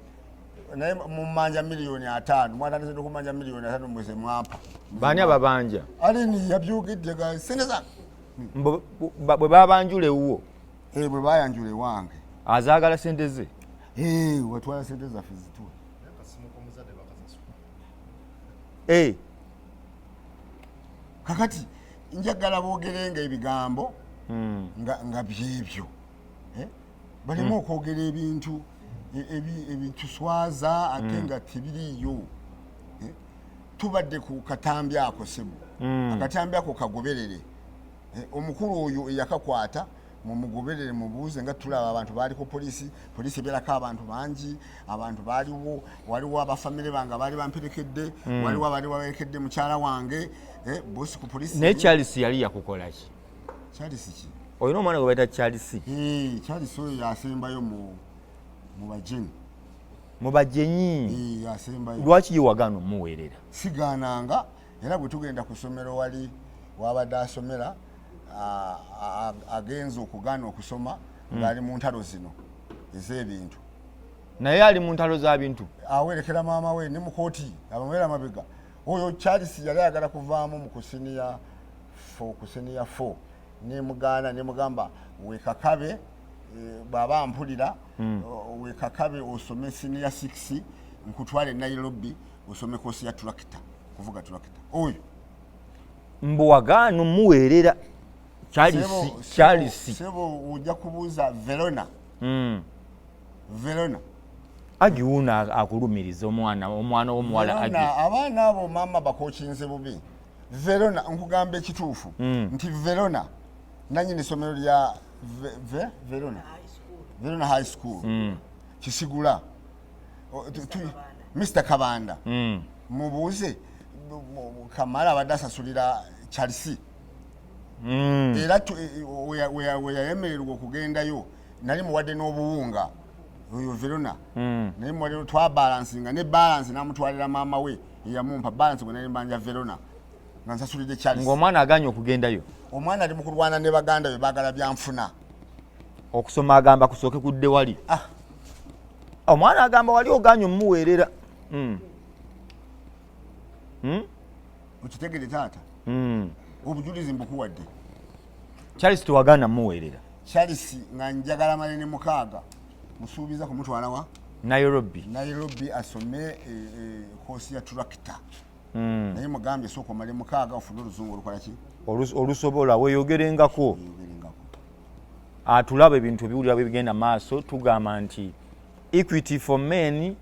S2: naye mumanja 50 miliyoni, mwatandise n'okumanja 50 miliyoni mwe zemwampa.
S1: Baani ababanja?
S2: Alini yabyogedde ga sente zange.
S1: Mbu bwe babanjula ewuwo?
S2: Eh, bwe bayanjula ewange.
S1: Azaagala sente ze.
S2: Eh, watwala sente zaffe zituwe.
S1: Eh,
S2: Kakati njagala boogerenga ebigambo nga byebyo. Eh? Baleme okwogera ebintu ebituswaza ate nga tebiriiyo. Eh? Tubadde ku katambi ako sebo, akatambi ako kagoberere. Eh, omukulu oyo eyakakwata mumugoberere, mubuuze nga tulaba abantu baali ku polisi. Polisi ebeerako abantu bangi, abantu baaliwo, waliwo abafamire bange abaali bamperekedde, waliwo abaali bawerekedde mukyala wange. Eh, bosi ku polisi.
S1: Naye Charles yali yakukola ki?
S2: Charles ki?
S1: Olina omwana gwe bayita Charles.
S2: Eh, Charles oyo yasembayo mu bajenyi.
S1: Mu bajenyi?
S2: Eh, yasembayo.
S1: Lwaki ye wagaana omuweerera?
S2: Sigaananga, era bwe tugenda ku ssomero wali wabadde asomera, agenza okugaana okusoma ng'ali mu ntalo zino ez'ebintu.
S1: Naye ali mu ntalo za bintu.
S2: Awerekera maama we ne mukooti abamubeera mabega. Oyo Charles yali ayagala kuvaamu mu kusiniya 4, kusiniya 4 nemugaana, nemugamba wekakabe, bw'aba mpulira, wekakabe osome siniya 6, nkutwale Nairobi osome kosi ya tulakita, kuvuga tulakita oyo.
S1: Mbu wagaana omuweerera Charles? Charles.
S2: Sebo, ojja kubuuza Verona. Verona.
S1: Agi wuuno akulumiriza omwana w'omuwala Agi.
S2: Verona, abaana abo maama bakokinze bubi. Verona, nkugamba ekituufu nti Verona nanyini ssomero lya Verona, Verona High School, Kisigula. Mr Kabanda, mubuuze Kamala abadde asasulira Charles. Era weyayemererwa okugendayo nali muwadde n'obuwunga oyo Verona. Naye muwadde twabalansinga ne balance namutwalira maama we eyamumpa balance gwe nali mbanja Verona nga nsasulidde Charles.
S1: Ng'omwana aganye okugendayo.
S2: Omwana ali mu kulwana ne baganda be, baagala byanfuna.
S1: Okusoma agamba kusooke kudde wali.
S2: Ah.
S1: Omwana agamba wali oganye omuweerera.
S2: Okitegere taata. Obujulizi mbukuwadde.
S1: Charles tewagaana muweerera.
S2: Charles nga njagala malene 6 musuubiza kumutwala wa
S1: Nairobi.
S2: Nairobi asome kosi ya tractor. Naye mugambye sooka omale 6 ofune oluzungu olukola ki?
S1: Olusobola weeyogerengako. Atulaba ebintu ebiwulira bwe bigenda maaso, tugamba nti Equity for Men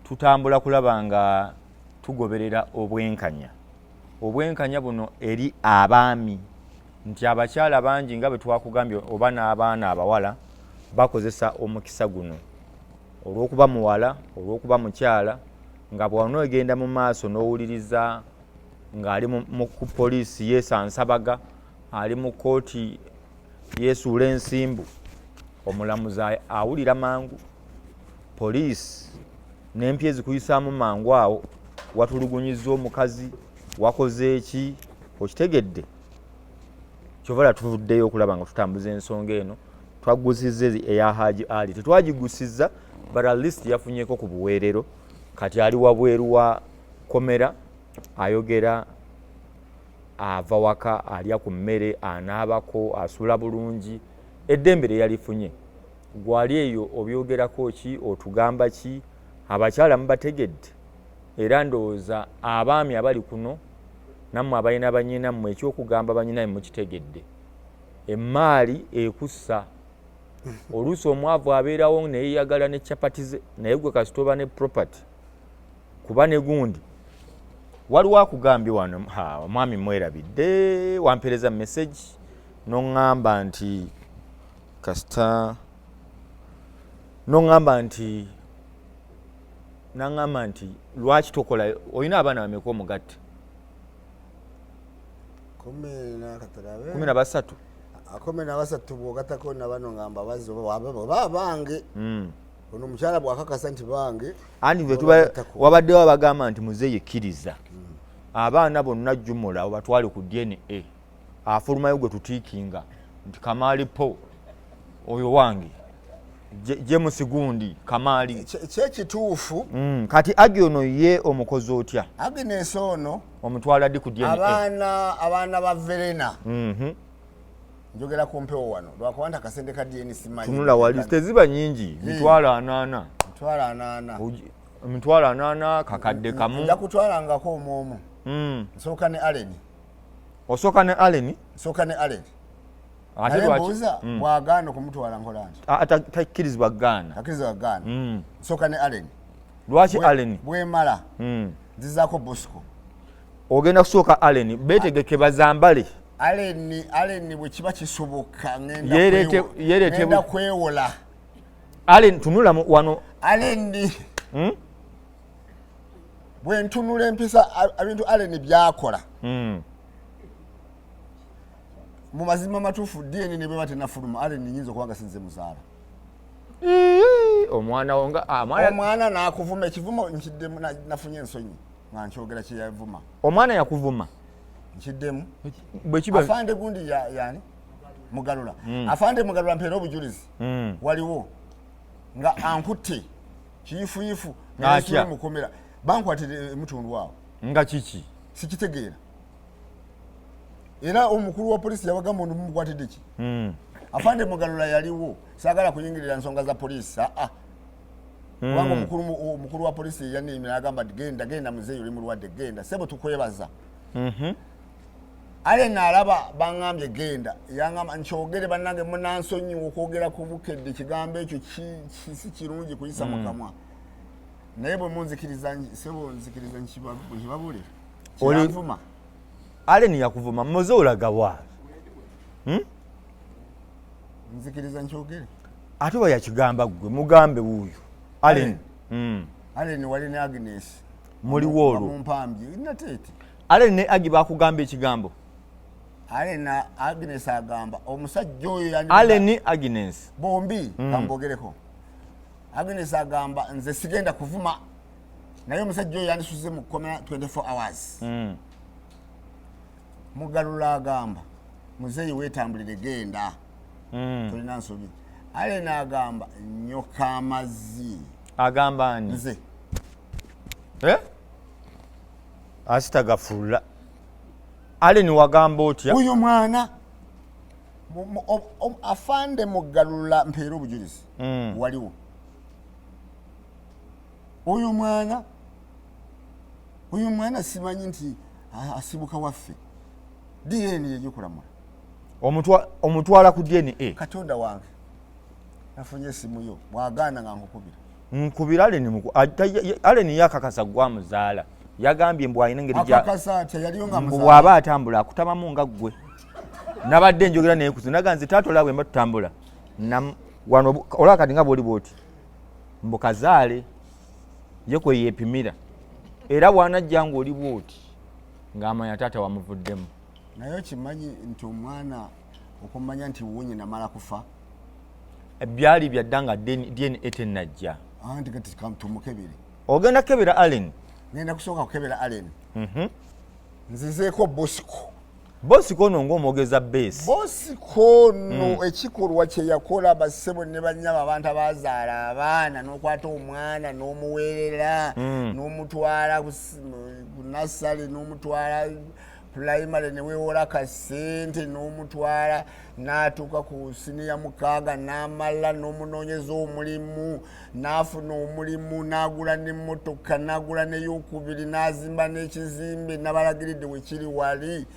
S1: tutambula kulaba nga tugoberera obwenkanya. Obwenkanya buno eri abaami nti abakyala bangi nga bwe twakugambye oba n'abaana abawala bakozesa omukisa guno olw'okuba muwala, olw'okuba mukyala, nga bw'onoogenda mu maaso n'owuliriza ng'ali ku poliisi yeesansabaga, ali mu kkooti yeesuula ensimbu, omulamuzi awulira mangu, poliisi n'empya ezikuyisaamu mangu awo, watulugunyizza omukazi, wakoze eki, okitegedde. Kyova la tuvuddeyo okulaba nga tutambuza ensonga eno. Twagusizza eya Haji Ali, tetwagigusizza, but at least yafunyeko ku buweerero. Kati ali wabweru wa komera, ayogera, ava waka, alya ku mmere, anaabako, asula bulungi, eddembe lye yalifunye. Gwali eyo obyogerako ki, otugamba ki? Abakyala mubategedde, era ndowooza abaami abali kuno nammwe abalina bannyinammwe ekyokugamba bannyinammwe mukitegedde. Emmaali ekussa oluusi omwavu abeerawo neyeyagala ne chapati ze, naye gwe kasita oba ne property kuba ne gundi. Waliwo akugambye wano, omwami mwerabidde, wampeereza message n'oŋŋamba nti kasita n'oŋŋamba nti naŋŋamba nti lwaki tokola, olina abaana bameka omugatte? 13.
S2: 13 bw'ogatako na bano nga mbabazi oba bange. Ono omukyala bw'akakasa nti bange,
S1: Anti wabaddewo abagamba nti muzeeyi kkiriza abaana bonna jjumula obatwale ku DNA, afulumayo gwe tutiikinga nti Kamaali po oyo wange, James gundi Kamaali.
S2: Kyekituufu.
S1: Kati Agi ono ye omukozi otya?
S2: Agnes ono
S1: omutwala ddi ku DNA?
S2: Abaana ba Verena. Njogera ku mpewo wano lwakuba nti akasente ka DNA simanyi.
S1: Tunula wali teziba nyingi, 80,000.
S2: 80,000.
S1: 80,000 kakadde kamu.
S2: Nja kutwalangako omwomu. Nsooka ne Allen.
S1: Osooka ne Allen?
S2: Nsooka ne Allen.
S1: Ate
S2: Naye
S1: lwaki?
S2: mbuuza, bw'agaana okumutwala nkola nti?
S1: Takkirizibwa kugaana.
S2: Takkirizibwa kugaana. Nsooka ne Allen.
S1: Lwaki Allen?
S2: Bwemala. Nzizaako Bosco.
S1: Ogenda kusooka Allen, beetegeke bazambale.
S2: Allen bwe kiba kisoboka ngenda kwewola.
S1: Allen tunula wano.
S2: Allen. Bwe ntunula empisa ebintu Allen by'akola. Mu mazima matuufu DNA ne bweba tennafuluma, Allen nnyinza okuba nga sinze muzaala.
S1: Omwana wo nga, mwana
S2: Omwana n'akuvuma ekivumo nkiddemu, nafunye ensonyi nga nkyogera kye yavuma.
S1: Omwana yakuvuma?
S2: Nkiddemu.
S1: Bwe kiba
S2: Afande gundi yani? Mugalula. Afande Mugalula mpeera obujulizi. Waliwo nga ankutte kiyifuyifu
S1: Atya?
S2: mukomera. Bankwatira emutundu awo.
S1: Nga kiki?
S2: Sikitegeera. Era omukulu wa poliisi yabagamba ono mumukwatidde ki? Afande Mugalula yaliwo. Saagala kuyingirira nsonga za poliisi. Kubanga omukulu wa poliisi yanneeyimira agamba nti genda, genda muzeeyi oli mulwadde, genda. Ssebo tukwebaza. Ale nalaba baŋŋambye genda, yaŋŋamba nkyogere bannange munansonyiwa okwogera ku Bukedde, ekigambo ekyo si kirungi kuyisa mu kamwa. Naye bwe munzikiriza, ssebo nzikiriza nkibabule. Kiranvuma.
S1: Allen yakuvuma, muze olaga wa?
S2: Nzikiriza nkyogere.
S1: Ate oba yakigamba ggwe, mugambe wuuyo. Allen.
S2: Allen wali ne Agnes.
S1: Muliwo olwo.
S2: Bamumpambye, nateete.
S1: Allen ne Agi bakugamba ekigambo.
S2: Allen na Agnes agamba omusajja oyo yani
S1: Allen ne Agnes.
S2: Bombi kambogereko. Agnes agamba nze sigenda kuvuma. Naye omusajja oyo yandisuze mu kkomera 24 hours. Mugalula agamba muzeeyi weetambulire genda. Tolina nsobi. Allen agamba nyoka amazzi.
S1: Agamba ani?
S2: Nze.
S1: Asitagafulula. Allen wagamba otya?
S2: Oyo mwana. Afande Mugalula, mpeera obujulizi. Waliwo oyo mwana, oyo mwana simanyi nti asibuka waffe. DNA yegikulamula.
S1: Omutwala ku DNA?
S2: Katonda wange, nafunye esimu yo, bwagaana nga nkukubira.
S1: Nkubira Allen. Allen yakakasa gwamuzaala, yagambye mbu alina engeri
S2: Akakasa atya? Yaliyo nga
S1: mbu
S2: muzaala.
S1: Bw'aba atambula akutamamu nga ggwe. Nabadde njogera naye kuzi naga nze taata olaba bwe mba tutambula wano olaba kati nga bwoli bwoti mbu kazaale ye kwe yeepimira, era bw'anajja ng'oli bwoti ng'amanya taata wamuvuddemu.
S2: Naye okimanyi nti omwana okumanya nti wunye namala kufa?
S1: Byali byadda nga DNA tennajja.
S2: Anti kati tumukebere.
S1: Ogenda kukebera Allen?
S2: Ngenda kusooka kukebera Allen. Nzizeeko Bosco.
S1: Bosco ono ng'omwogeza beesi.
S2: Bosco no, ekikolwa kye yakola, bassebo ne bannyabo, abantu abazaala abaana n'okwata omwana n'omuweerera, n'omutwala ku nursery, n'omutwala primary, ne weewola kasente n'omutwala n'atuuka ku siniya 6 n'amala, n'omunoonyeza omulimu n'afuna omulimu, n'agula n'emmotoka, n'agula n'eyokubiri, n'azimba n'ekizimbe nabalagiridde wekiri wali.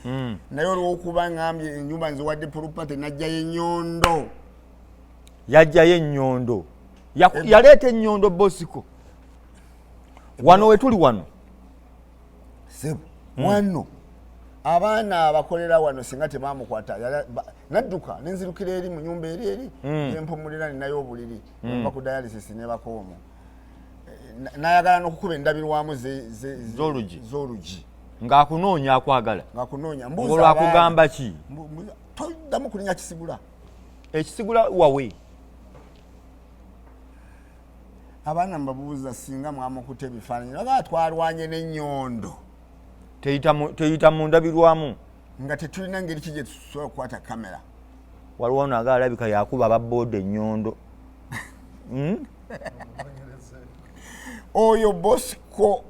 S2: Naye olwokuba ngambye enyumba nziwadde property, najjayo ennyondo.
S1: Yajjayo ennyondo. Yaleeta ennyondo Bosco wano wetuli wano.
S2: Sebo, wano abaana abakolera wano singa tebamukwata, nadduka nenzirukira eri mu nyumba eri eri empumulira, ninayo obuliri, nva ku dialysis nebako omwo. Nayagala n'okukuba endabirwamu
S1: Z'olugi.
S2: Z'olugi.
S1: Ng'akunoonya, akwagala.
S2: Ng'akunoonya.
S1: Ng'olwakugamba ki?
S2: Toddamu kulinya kisigula.
S1: Ekisigula wawe.
S2: Abaana mbabuuza singa mwamukuta ebifaananyi, bagaa twarwanye n'ennyondo.
S1: Teyita mu ndabirwamu.
S2: Nga tetulina ngeri ki gye tusobola kukwata kamera.
S1: Waliwo ono aga alabika yakuba ababooda ennyondo.
S2: Oyo Bosco,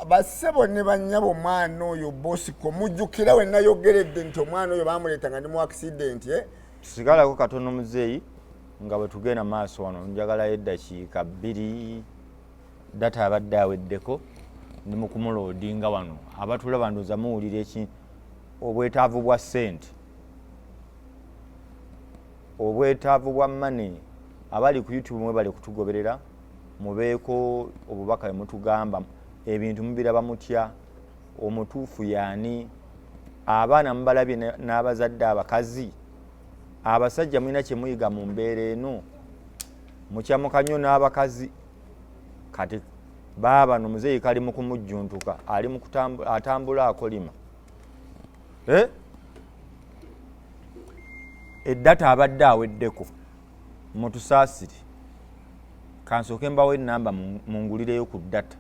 S2: bassebo ne bannyabo, omwana oyo Bosco, mujjukira we nayogeredde nti omwana oyo bamuleeta nga ndi mu accident, eh?
S1: Tusigalako katono muzeeyi nga bwe tugenda maaso wano, njagalayo eddakiika 2. Data abadde aweddeko, ndi mu kumuloadinga wano. Abatulaba ndowooza muwulira eki obwetaavu bwa ssente, obwetaavu bwa money. Abali ku YouTube mwebale kutugoberera, mubeeko obubaka bwe mutugamba. Ebintu mubiraba mutya? Omutuufu yaani? Abaana mubalabye n'abazadde abakazi, abasajja mulina kyemuyiga mu mbeera eno? Mukyamuka nnyo n'abakazi. Kati baabano muzeeyi kali mu kumujjuntuka, ali mu atambula akolima. Eh? Eddata abadde aweddeko, mutusaasire. Kansooke mbawo enamba mungulireyo ku data.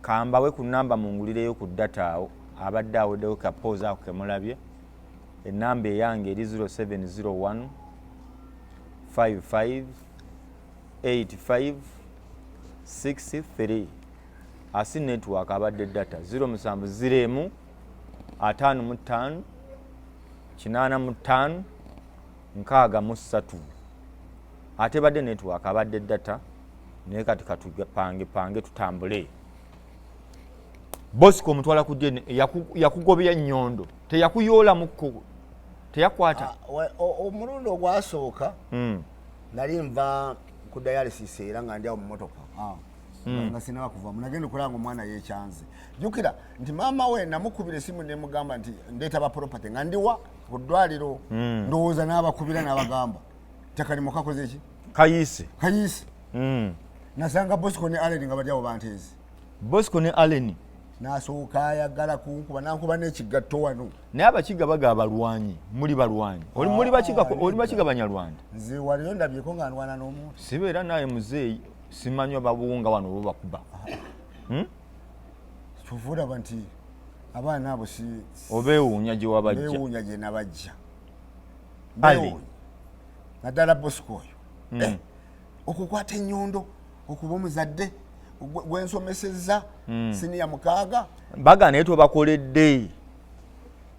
S1: Kambawe ku namba mungulireyo ku data awo abadde aweddeko. Ka pause ako kemulabye. Enamba eyange eri 0701 55 85 63. Asi network abadde data 0701 55 85 63. Ate badde network abadde data, naye kati katupange pange tutambule. Bosco omutwala ku DNA. Yakugobya ennyondo, teyakuyoola mukko, teyakwata?
S2: Ah, omulundi ogwasooka nali nva ku dialysis era nga ndi awo mu motoka. Ah, nga sinaba kuvamu, nagenda okulaba nga omwana yekyanze. Jjukira nti maama we namukubira esimu nemugamba nti ndeeta ba property nga ndiwa ku ddwaliro. Ndowooza n'abakubira n'abagamba nti akalimu kakoze ki?
S1: Kayiise.
S2: Kayiise. Nasanga Bosco ne Allen nga bali awo banteezi.
S1: Bosco ne Allen.
S2: Nasooka ayagala kunkuba, nankuba n'ekigatto wano.
S1: Naye Abakiga baga abalwanyi, muli balwanyi. Oli muli Bakiga?
S2: Ah,
S1: oli Bakiga Banyarwanda?
S2: Nze waliyo ndabyeko nga ndwana n'omuntu.
S1: Sibeera naye muzeeyi, simanyi babuwunga wano oba bakuba.
S2: Kyova olaba nti abaana abo si
S1: Obeewuunya gye wabajja.
S2: Beewuunya gye nabajja.
S1: Ali.
S2: Beewuunya naddala Bosco oyo. Eh, okukwata ennyondo, okuba omuzadde gwensomesezza siniya 6.
S1: Baga naye tobakoledde.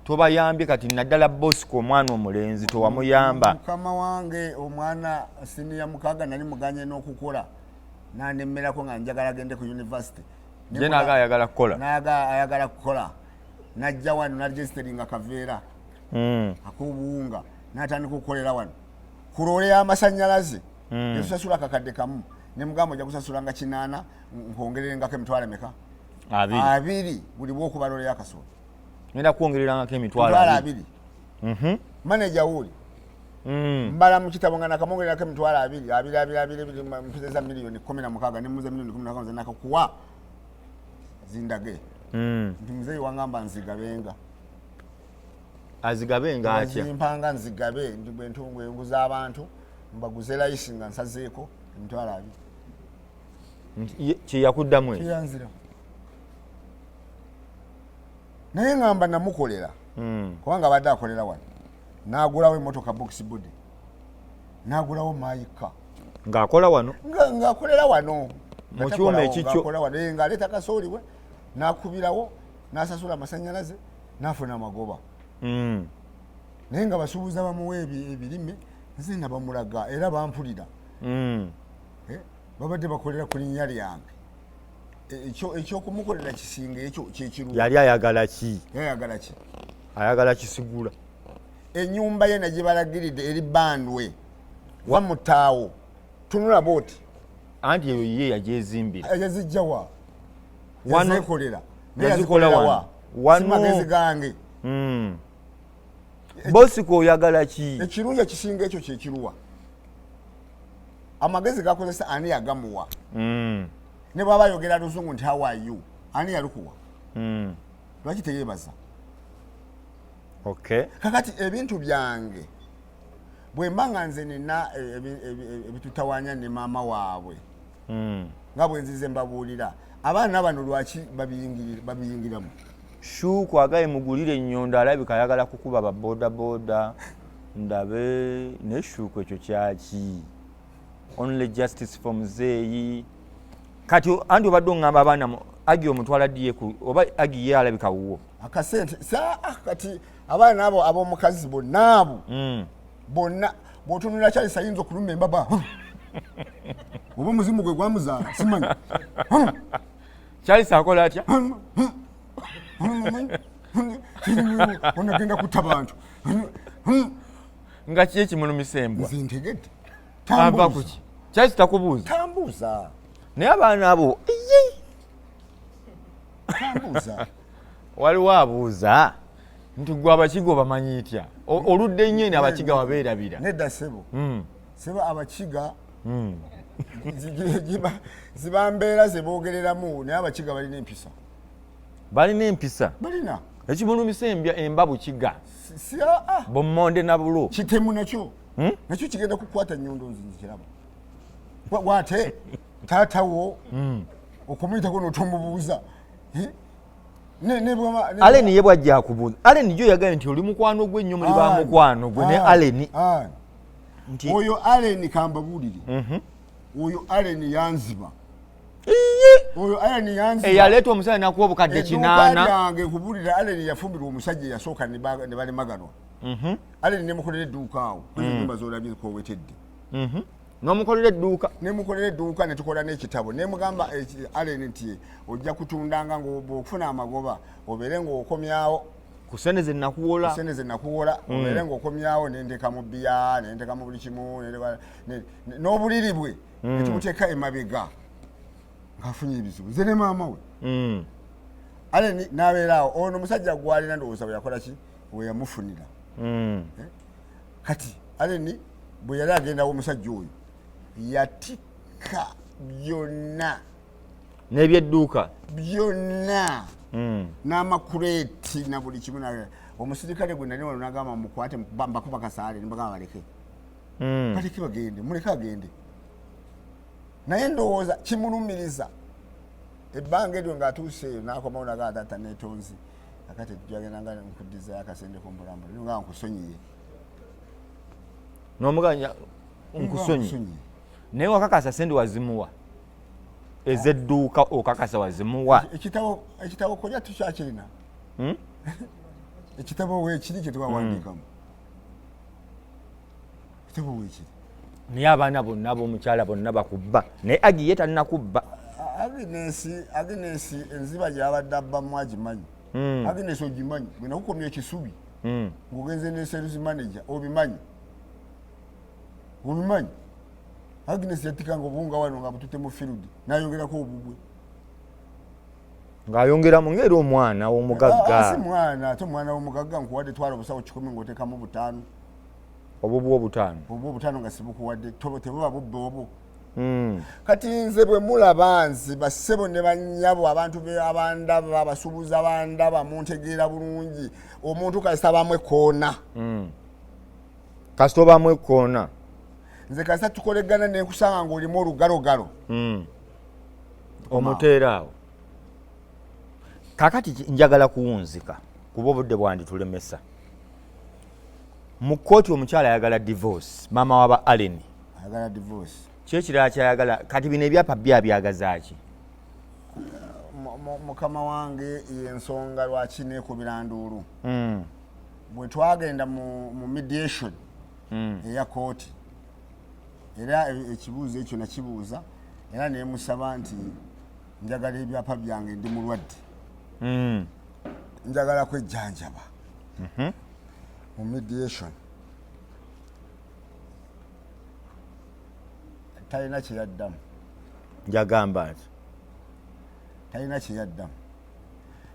S1: Tobayambye kati, naddala Bosco, omwana omulenzi tewamuyamba.
S2: Mukama wange, omwana siniya 6 nali muganye n'okukola, nanemmerako nga njagala agende ku university.
S1: Ye naga ayagala kukola.
S2: Naga ayagala kukola, najja wano naregisteringa kaveera ak'obuwunga, natandika okukolera wano ku loole y'amasanyalaze. Etusasula kakadde kamu, nemugamba ojja kusasulanga 800, nkwongererengako emitwalo emeka?
S1: 20.
S2: 20 buli bwokuba loole y'akasooli.
S1: Ngenda kwongererangako emitwalo
S2: emitwalo
S1: 20.
S2: 20. Maneja wuuli. Mbala mu kitabo nga nakamwongererako emitwalo 20, 20, 20, 20, 20, mpezeza miliyoni 16. Nemuza miliyoni 16 zenakakuwa zindage. Nti muzeeyi wangamba nzigabenga.
S1: Azigabe nga atya?
S2: Zimpanga nzigabe, nti bwe ntungu enguza abantu mbaguze layisi nga nsazeeko emitwalo 20.
S1: Nti kyeyakuddamu ekyo?
S2: Kyeyanzira, naye ngamba namukolera. Kubanga abadde akolera wano, n'agulawo emotoka box body, n'agulawo mayika.
S1: Ng'akola wano?
S2: Ng'akolera wano.
S1: Mu kyuma ekikyo.
S2: Ng'akola wano, ng'aleeta kasooli we n'akubirawo, n'asasula amasanyalaze, n'afuna amagoba. Naye nga basuubuza bamuwa ebirime, nze nabamulaga era bampulira. Babadde bakolera ku linnya lyange. Ekyokumukolera kisinga ekyo kyekiru.
S1: Yali ayagala ki?
S2: Yayagala ki?
S1: Ayagala kisigula.
S2: Enyumba ye nagibalagiridde eri bandwe wamutaawo, tunula bwoti.
S1: Anti eyo ye yagyezimbira.
S2: Yazijjawa?
S1: Wano-
S2: Yazekolera. Naye
S1: Yazikola
S2: yazikolera
S1: wano.
S2: wa?
S1: Wano.
S2: Si magezi gange.
S1: Bosiko oyagala ki?
S2: Ekirungi ekisinga ekyo kyekiruwa? Amagezi gakozesa ani yagamuwa? Ne bwaba ayogera luzungu nti "How are you?", ani yalukuwa? Lwaki teyebaza?
S1: Okay.
S2: Kakati ebintu byange bwe mba nga nze nina ebitutawanya ne maama waabwe, nga bwe nzize mbabuulira, abaana bano lwaki babiyingiramu?
S1: Shuku agaye mugulire ennyondo, alabika ayagala kukuba ba bodaboda ndabe. Naye Shuku ekyo kyaki? Only justice for muzeeyi. Kati andi obadde oŋŋamba abaana agi omutwala ddiye oba agi ye alabika wuwo.
S2: Akasente saa kati abaana abo ab'omukazi bonna abo bonna bw'otunula Charles ayinza okuluma embaba oba omuzimu gwe gwamuzaala, simanyi.
S1: Charles akola atya?
S2: Onagenda kutta bantu.
S1: Nga ki ekimulumisa embwa?
S2: Nze ntegedde.
S1: Ava
S2: Tambuuza.
S1: kuki? Charles takubuuza?
S2: Tambuuza.
S1: Naye abaana abo iye.
S2: Tambuuza.
S1: Waliwo abuuza nti gwe abakiga obamanyi itya? Oludde nnyo eno abakiga wabeerabira.
S2: Nedda ssebo. Sebo, abakiga ziba mbeera zeboogereramu, naye abakiga balina empisa.
S1: Balina empisa.
S2: Balina.
S1: Ekimulumisa emba bukiga.
S2: Si aa.
S1: Bommonde na bulo.
S2: Kitemu nakyo. Nakyo kigenda kukwata nnyondo, nze nkiraba. Wate taatawo okumuyitako n'otomubuuza. Eh?
S1: Aleni ye bwajja akubuuza, Aleni jo yagambye nti oli mukwano gwe nnyo, muli ba mukwano gwe ne Aleni. Nti
S2: Oyo Aleni kambabuulire. Oyo Aleni yanziba. Oyo Aleni yanziba.
S1: Eyaleeta omusajja nakuwa obukadde
S2: Edduuka
S1: 8.
S2: lyange nkubulira, Aleni yafumbirwa omusajja eyasooka ne balemaganwa. Aleni nemukolera edduuka awo kwezo nyumba zolabye kowetedde.
S1: N'omukolera edduuka?
S2: Nemukolera edduuka, netukola n'ekitabo, nemugamba Aleni nti ojja kutundanga bw'okufuna amagoba obeere ng'okomyawo
S1: ku sente ze nakuwola.
S2: Sente ze nakuwola, obeere ng'okomyawo. Nenteka mu bbiya, nenteka mu buli kimu, n'obuliri bwe netubuteeka emabega ng'afunye ebizibu, nze ne maama we. Aleni n'abeera awo, ono omusajja gwalina ndowooza bwe yakola ki, bwe yamufunira. Kati Aleni bwe yali agendawo, omusajja oyo yatikka byonna.
S1: N'ebyedduuka?
S2: Byonna. N'amakureeti na buli kimu. Omusirikale gwe nali wano nagamba mukwate mbakuba kasaale, nibagamba baleke. Baleke bagende, muleke agende. Naye ndowooza kimulumiriza ebbanga eryo ng'atuuse eyo n'akomawo nagaa taata netonzi, akati tujagenda nkuddizayo akasente kombulambu nga nkusonyiye.
S1: N'omuganya nkusonyi?
S2: Nkusonyiye.
S1: Naye wakakasa sente wazimuwa ez'edduuka? Okakasa wazimuwa?
S2: Ekitabo, ekitabo koja tukyakirina. Ekitabo weekiri kye twawandiikamu. Ekitabo weekiri.
S1: Naye abaana bonna ab'omukyala bonna bakubba, naye Agi ye tannakubba.
S2: Agnes enziba gyabadde abbamu agimanyi. Agnes ogimanyi, bwe nakukomya ekisubi ng'ogenze ne sales manager, obimanyi, obimanyi. Agnes yatikanga obuwunga wano nga butute mu field n'ayongerako obubwe.
S1: Ng'ayongeramu ng'era omwana w'omugagga.
S2: Si mwana, ate omwana w'omugagga nkuwadde twala obusawo 100 ng'oteekamu 5.
S1: Obubwo 5.
S2: Obubwo 5 nga sibukuwadde, tebuba bubbe obwo. Kati nze bwe mulaba nze bassebo ne bannyabo, abantu abandaba, abasuubuzi abandaba, muntegeera bulungi. Omuntu kasita abamu ekkoona.
S1: Kasita obamu ekkoona.
S2: Nze kasita tukolegana ne nkusanga ng'olimu olugalogalo.
S1: Omuteera awo. Kaakati njagala kuwunzika kuba obudde bwanditulemesa. Mu kkooti omukyala ayagala divorce, maama waba Allen.
S2: Ayagala divorce.
S1: Ki ekirala kyayagala? Kati bino ebyapa byabyagaza ki?
S2: Mukama wange y'ensonga lwaki neekubira nduulu. Bwe twagenda mu mediation eya kkooti, era ekibuuzo ekyo nakibuuza era nemusaba nti njagala ebyapa byange, ndi mulwadde. Njagala kwejjanjaba. Mu mediation talina kye yaddamu.
S1: Njagamba nti
S2: talina kye yaddamu.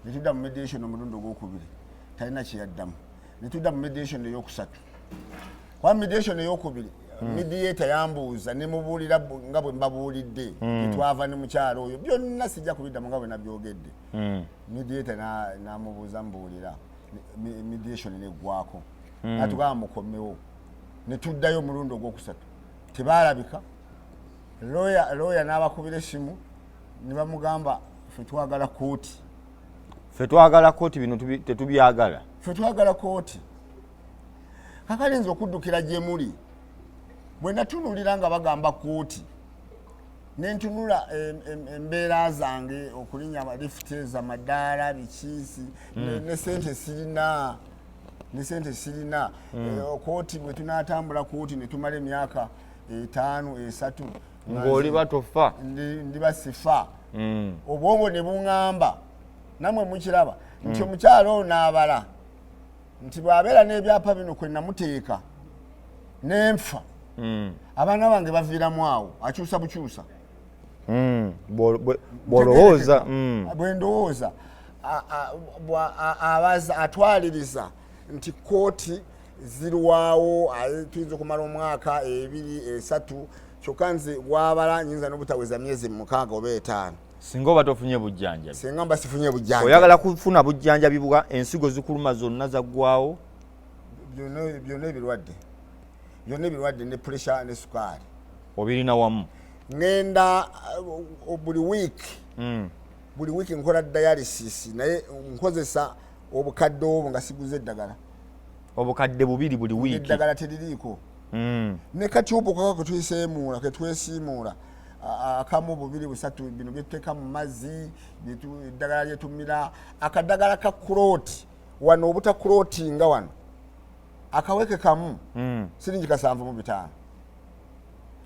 S2: Ne tudda mu mediation omulundi ogwokubiri, talina kye yaddamu. Ne tudda mu mediation eyokusatu, kuba mediation eyokubiri mediator yambuuza ne mubuulira nga bwe mbabuulidde. Twava ne mukyalo oyo byonna sijja kubiddamu nga bwe nabyogedde. Mediator n'amubuuza mbuulira, mediation neggwako, natugamba mukomewo. Ne tuddayo omulundi ogwokusatu, tebaalabika. Lawyer n'abakubira essimu ne bamugamba ffe twagala kooti.
S1: Ffe twagala kooti, bino tetubyagala.
S2: Ffe twagala kooti. Kakale nze okuddukira gye muli, bwe natunulira nga bagamba kooti, nentunula embeera zange, okulinnya lifuti ezamadaala bikiisi, ne sente sirina, ne sente sirina. Kooti bwe tunatambula kooti ne tumala emyaka 5, 3,
S1: ng'oli batofa,
S2: ndiba sifa. Obwongo ne buŋŋamba, nammwe mukiraba nti omukyalo ono abala nti bw'abeera n'ebyapa bino kwe namuteeka nenfa, abaana bange baviiramu awo, akyusa bukyusa.
S1: Bw'olowooza.
S2: Bwe ndowooza, abaza atwaliriza nti kooti zirwawo, tuyinza okumala omwaka, 2, 3, kyokka nze gwabala nyinza n'obutaweza myezi 6 oba 5.
S1: Singa oba tofunye bujjanjabi.
S2: Singa mba sifunye bujjanjabi.
S1: Oyagala kufuna bujjanjabi bwa ensigo zikuluma zonna zaggwawo?
S2: Byonna ebirwadde, byonna ebirwadde, ne pressure ne sukaali.
S1: Obirina wamu?
S2: Ŋŋenda buli wiiki. Buli wiiki nkola dialysis, naye nkozesa obukadde obwo nga siguze eddagala.
S1: Obukadde 2 buli wiiki?
S2: Eddagala teririiko. Ne katyubu kaka ketweseemuula, ketwesiimuula, akamu, 2, 3, bino byetuteeka mu mazzi, eddagala lyetumira, akadagala ka clot wano, obuta clotinga wano, akaweke kamu siringi 75,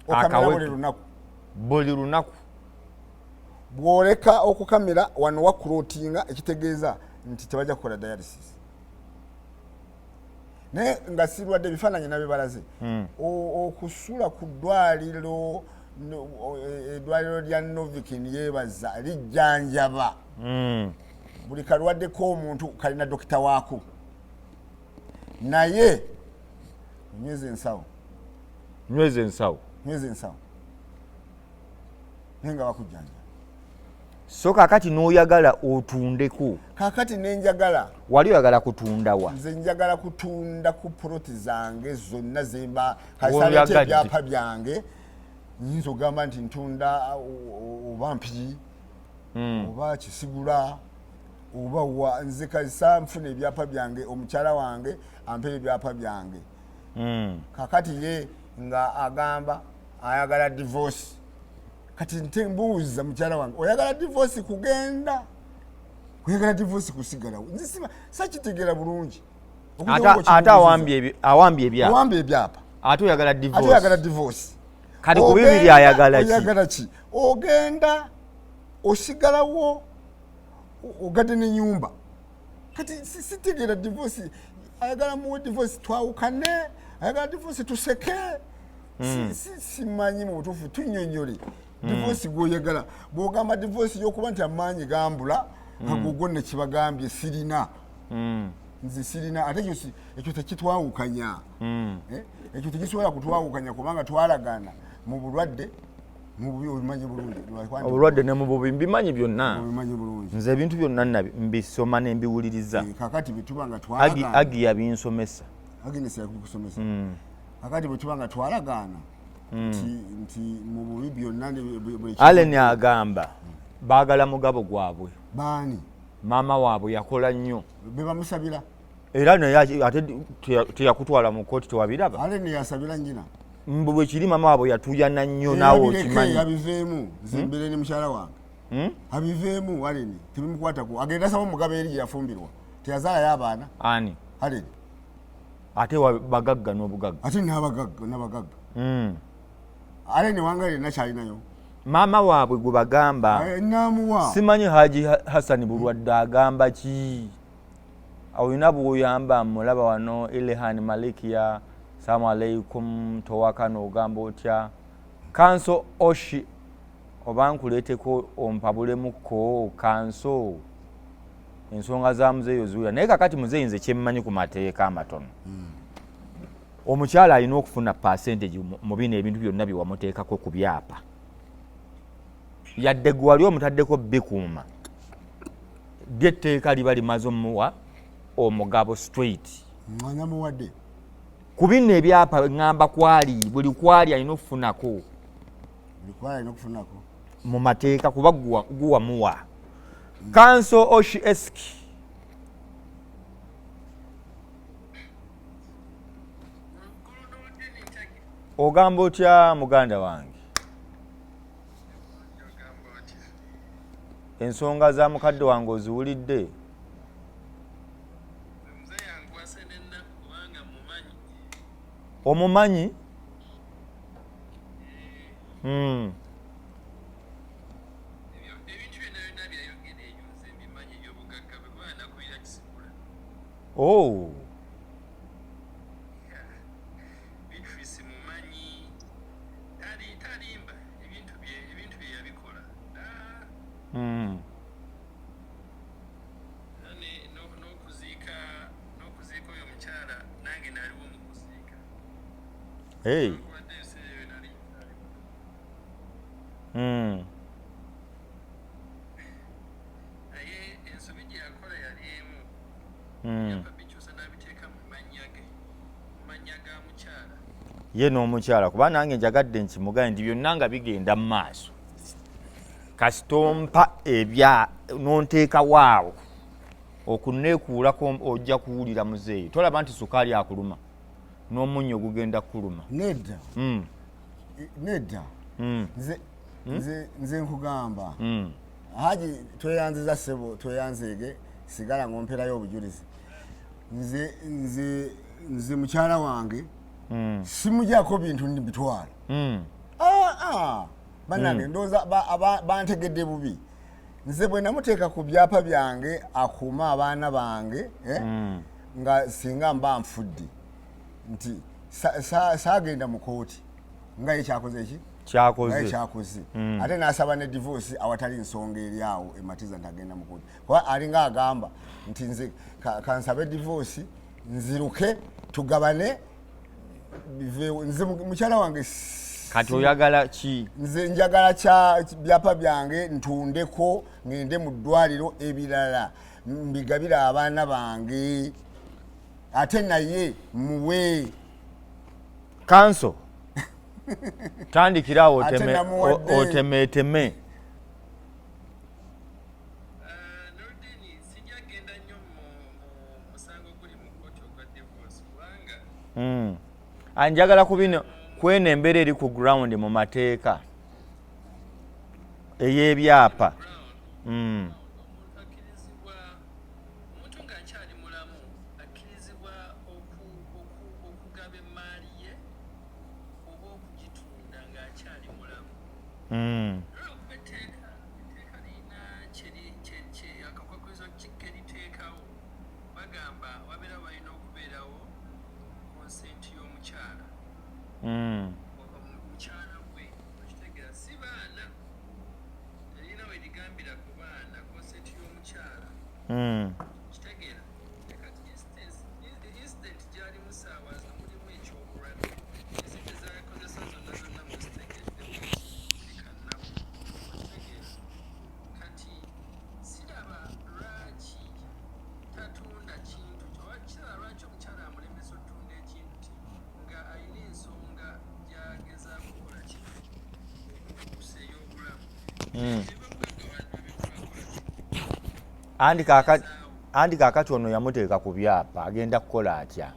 S2: okamira buli lunaku.
S1: Buli lunaku.
S2: Bw'oleka okukamira wano wa clotinga, ekitegeeza nti tebajja kukola dialysis. Naye nga sirwadde, ebifaananyi nabibalaze. Okusula ku ddwaliro, eddwaliro lya Novikin yebaza lijjanjaba. Buli kalwadde k'omuntu kalina dokita waako, naye nyweza ensawo.
S1: Nyweza ensawo.
S2: Nyweza ensawo, naye nga bakujjanja.
S1: So kakati n'oyagala otundeko?
S2: Kakati nenjagala.
S1: Wali oyagala kutundawa?
S2: Nze njagala kutunda ku poloti zange zonna zemba kasaleeta ebyapa byange. Nyinza okugamba nti ntunda oba Mpigi, oba Kisigula, oba wa. Nze kasita nfuna ebyapa byange, omukyala wange ampe ebyapa byange. Kakati ye nga agamba ayagala divorce. Kati nte mbuuza mukyala wange, oyagala divorce kugenda? Oyagala divorce kusigalawo. Nze siba sakitegeera bulungi.
S1: Ate awambye ebyapa.
S2: Awambye ebyapa.
S1: Ate oyagala divorce.
S2: Ate oyagala divorce.
S1: Kati ku bibiri ayagala ki?
S2: Oyagala ki? Ogenda osigalawo ogadde n'ennyumba. Kati sitegeera divorce. Ayagala muwe divorce twawukane, ayagala divorce tuseke. Simanyi mu butuufu tunnyonnyole. Divorce gw'oyagala. Bw'ogamba divorce y'okuba nti amaanyi gambula, agogo ne kibagambye sirina. Nze sirina, ate ekyo tekitwawukanya. Ekyo tekisobola kutwawukanya kubanga twalagana mu bulwadde, mu bubi obimanyi bulungi.
S1: Obulwadde ne mu bubi mbimanyi byonna.
S2: Obimanyi bulungi.
S1: Nze ebintu byonna mbisoma ne mbiwuliriza.
S2: Kakati bwe tuba nga twalagaana.
S1: Agi yabinsomesa.
S2: Agnes yabikusomesa. Kakati bwe tuba nga twalagaana nti mu bubi byonna buli
S1: Allen agamba baagala mugabo gwabwe.
S2: Baani?
S1: Maama waabwe yakola nnyo.
S2: Be bamusabira.
S1: Era naye ate teyakutwala mu kkooti tewabiraba.
S2: Allen yasabira nnyina.
S1: Mbu bwe kiri maama waabwe yatuuyana nnyo naawe okimanyi.
S2: Yabiveemu, nze mbeere ne mukyala wange. Abiveemu Allen, tebimukwatako. Agenda asaba omugabo eri gye yafumbirwa. Teyazaalayo abaana.
S1: Ani?
S2: Allen.
S1: Ate bagagga n'obugagga.
S2: Ate n'abagagga. Allen wange alina kyalinayo.
S1: Maama waabwe gwe bagamba.
S2: Namuwa.
S1: Simanyi Haji Hassan Bulwadde agamba ki? Olina bw'oyamba mulaba wano Ilhan Malikia, Assalamu alaikum, towakana ogamba otya? Kanso Oshi oba nkuleeteko ompabulemukko kanso ensonga za muzeeyi oziwulira. Naye kakati muzeeyi nze kyemmanyi ku mateeka amatono. Omukyala alina okufuna percentage mu bino ebintu byonna bye wamuteekako ku byapa. Yadde gwe wali omutaddeko bikuuma, lyo etteeka liba limaze omuwa omugabo straight.
S2: Namuwadde.
S1: Ku bino ebyapa ŋŋamba kwali, buli kwali alina okufunako.
S2: Buli kwali alina okufunako.
S1: Mu mateeka kuba guwamuwa. Kanso Oshi Eski. Ogamba otya muganda wange? Ensonga za mukadde wange oziwulidde? Omumanyi? Oh. Hey. Ye n'omukyala kuba nange njagadde nkimugaye nti byonna nga bigenda mu maaso. Kasita ebya n'onteekawo awo okunneekuulako ojja kuwulira muzeeyi. Tolaba nti sukaali akuluma n'omunnyo gugenda kukuluma.
S2: Nedda. Nedda. Nze nkugamba. Haji tweyanziza ssebo, tweyanzeege, sigala ng'ompeerayo obujulizi. Nze mukyala wange simugyako bintu mbitwala. Bannange ndowooza bantegedde bubi. Nze bwe namuteeka ku byapa byange akuuma abaana bange nga singa mba nfudde nti saagenda mu kooti nga ye kyakoze ki?
S1: Kyakoze.
S2: Kyakoze. Ate n'asaba ne divorce awatali nsonga eri awo ematiza nti agenda mu kooti. Kuba alinga agamba nti nze kansabe divorce nziruke tugabane biveewo. Nze mukyala wange
S1: Kati oyagala ki?
S2: Nze njagala kya byapa byange ntundeko ngende mu ddwaliro ebirala mbigabire abaana bange ate naye muwe.
S1: Kanso tandikirawo otemeeteme. Anjagala ku bino kweno embeera eri ku ground mu mateeka ey'ebyapa.
S3: Olwokuba etteeka lirina akakwakulizo keriteekawo, bagamba wabeera walina okubeerawo consent y'omukyala. Omukyala gwe, okitegeera, si baana, erina we ligambira ku baana, consent y'omukyala. Kitegeera, kati incident gyalimu saawa zino mulimu ekyobulwadde, esente zakozesa zonna zonna muzitegedde buli kannaku, okitegeera. Kati siraba lwaki tatunda kintu kyo, kiraba lwaki omukyala amulemesa otunda ekintu kye nga alina ensonga gyagezaako kukola ki, okukusa ey'obulamu.
S1: Anti kaakati ono yamuteeka ku byapa, agenda kukola atya?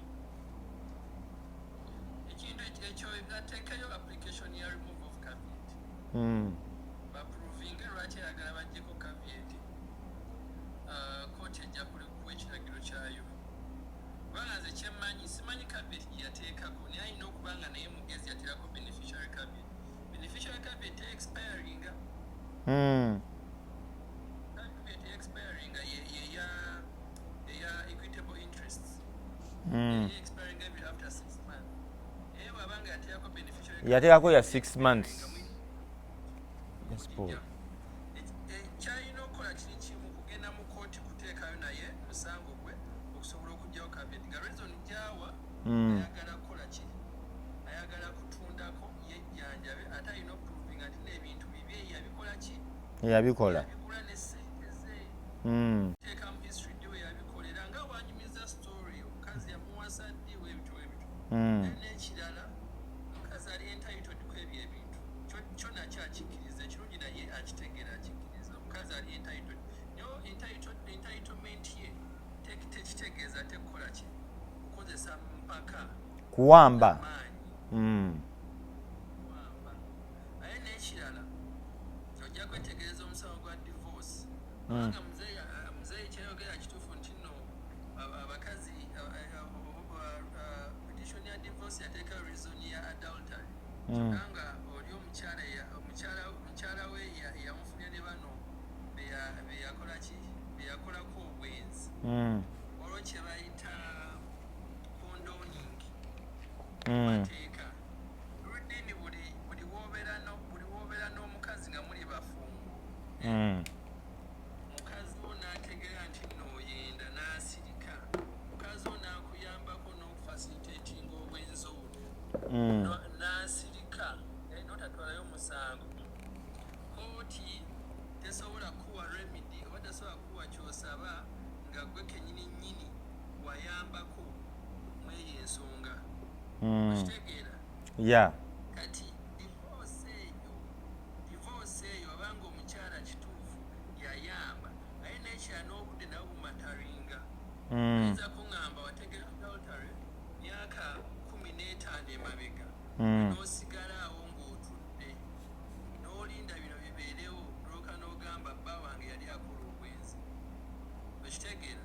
S3: Ekintu ekyo ateekayo application ya remove of caveat, baprovinge lwaki ayagala baggyeko caveat. Kooti ejja kuwa ekiragiro kyayo, kubanga nze kyemmanyi, simanyi caveat gye yateekako, naye alina okuba nga naye mugezi, yateekako beneficiary caveat. Beneficiary caveat expiringa. Caveat expiringa yeya equitable interests. Expiring every after 6 months. Naye bw'abanga yateekako beneficiary
S1: Yateekako ya 6 months. Yes, Paul.
S3: Kyalina okukola kiri kimu, kugenda mu kooti kuteekayo naye musango gwe okusobola okuggyawo caveat, nga reason gyawa ayagala kukola ki, ayagala kutundako yejjanjabe, ate alina okuprovinga nti n'ebintu bibye yabikola ki,
S1: yabikola,
S3: yabigula ne sente ze. Teekamu history, ddi we yabikolera, nga wanyumiza story, omukazi yamuwasa ddi, webityo webityo. N'ekirala, omukazi ali entitled ku ebyo ebintu, kyo nakyo akikkiriza ekirungi, naye akitegeera, akikkiriza omukazi ali entitled. Naye entitlement ye tekitegeeza tekukola ki, kukozesa mpaka
S1: kuwamba
S3: maanyi. Kuwamba. Naye n'ekirala, ojja kwetegereza omusango gwa divorce, kubanga muzeeyi kyayogera kituufu nti nno abakazi petition ya divorce yateeka reason ya adultery, kyokka nga oli omukyala omukyala we yamufunye ne bano beyakola ki, beyakolako obwenzi. Olwo kye bayita condoning. Mateeka Rudini, buli wobeera n'omukazi nga muli bafumbo, mukazi wo n'ategeera nti nno oyenda, n'asirika, mukazi wo n'akuyambako n'okufacilitatinga obwenzi obwo, n'asirika, n'otatwalayo musango, kooti tesobola kuwa remedy oba tesobola kuwa kyosaba nga gwe kenyini nnyini wayambako mweyo ensonga. Okitegeera?
S1: Yeah.
S3: Kati divorce eyo abanga omukyala kituufu yayamba, naye nekira n'obudde nabo bumatteringa. Oyinza kuŋŋamba wategera adultery myaka 15 emabega, n'osigala awo ng'otudde n'olinda bino bibeerewo, lwoka n'ogamba bba wange yali akola obwenzi. Okitegeera?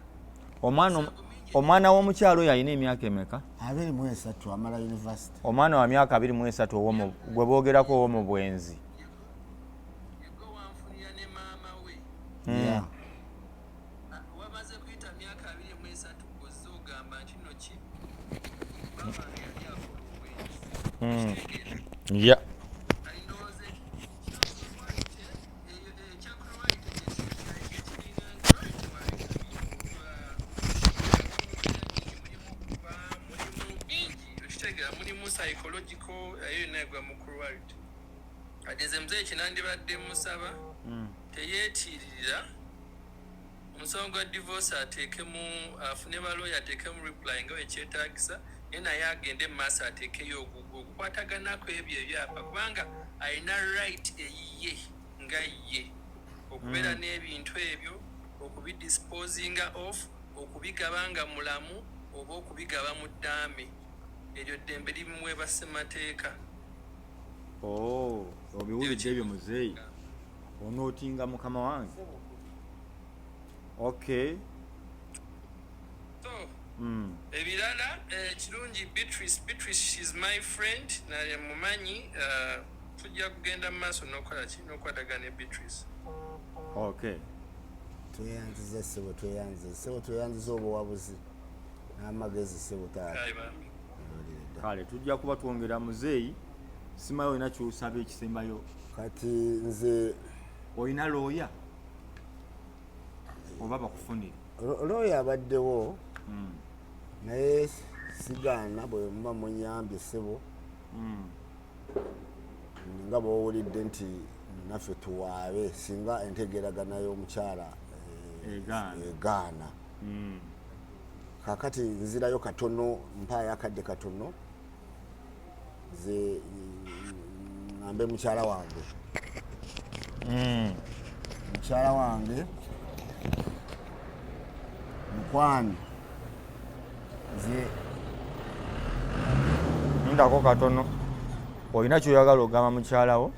S1: Omwana w'omukyalo oyo alina emyaka emeka?
S2: 23, amala university.
S1: Omwana wa myaka 23 gwe boogerako ow'omu bwenzi.
S3: Yegwe wanfunira ne maama we.
S2: Yeah.
S3: Ah, wamaze kuyita myaka 23, gozze ogamba nti nno ki, bba wange yali akola obwenzi. Okitegeera?
S1: Yeah.
S3: Kali ndowooza ekya cruelty ekiringa cruelty, mulimu kuba mulimu bingi, okitegeera, mulimu psychological, eyo yonna egwa mu cruelty. Kati nze muzeeyi kinandibadde musaba, teyeetiiririra omusango gwa divorce, ateekemu, afune balooya, ateekemu reply nga wekyetaagisa, naye agende mu maaso ateekeyo ogugwo ogukwataganako ebyo ebyapa, kubanga alina right eyiye nga ye okubeera n'ebintu ebyo, okubidisposinga off, okubigaba nga mulamu oba okubigaba mu ddaame. Eryo ddembe limuweebwa ssemateeka.
S1: Oh, obiwulidde ebyo muzeeyi? Onootinga mukama wange. Okay.
S3: So ebirala, kirungi Beatrice, she's my friend, naye mumanyi. Tujja kugenda mu maaso n'okukola ki, n'okukwatagana ne Beatrice.
S1: Okay.
S2: Tweyanziza ssebo, tweyanziza ssebo, tweyanziza obuwabuzi n'amagezi ssebo taata.
S3: Kale bambi.
S1: Kale tujja kuba twongera. Muzeeyi, simayo olina kyosaba ekisembayo?
S2: Kati nze
S1: Olina looya oba bakufunire?
S2: Looya abaddewo, naye sigaana bwe muba munyambye ssebo, nga bwowulidde nti naffe tuwaabe singa entegeragana y'omukyala
S1: Egaana.
S2: Egaana. Kakati nzirayo katono, mpaayo akadde katono nze ŋŋambe mukyala wange, mukyala wange, mukwano, nze
S1: Ndako katono, olina kyoyagala ogamba mukyalawo?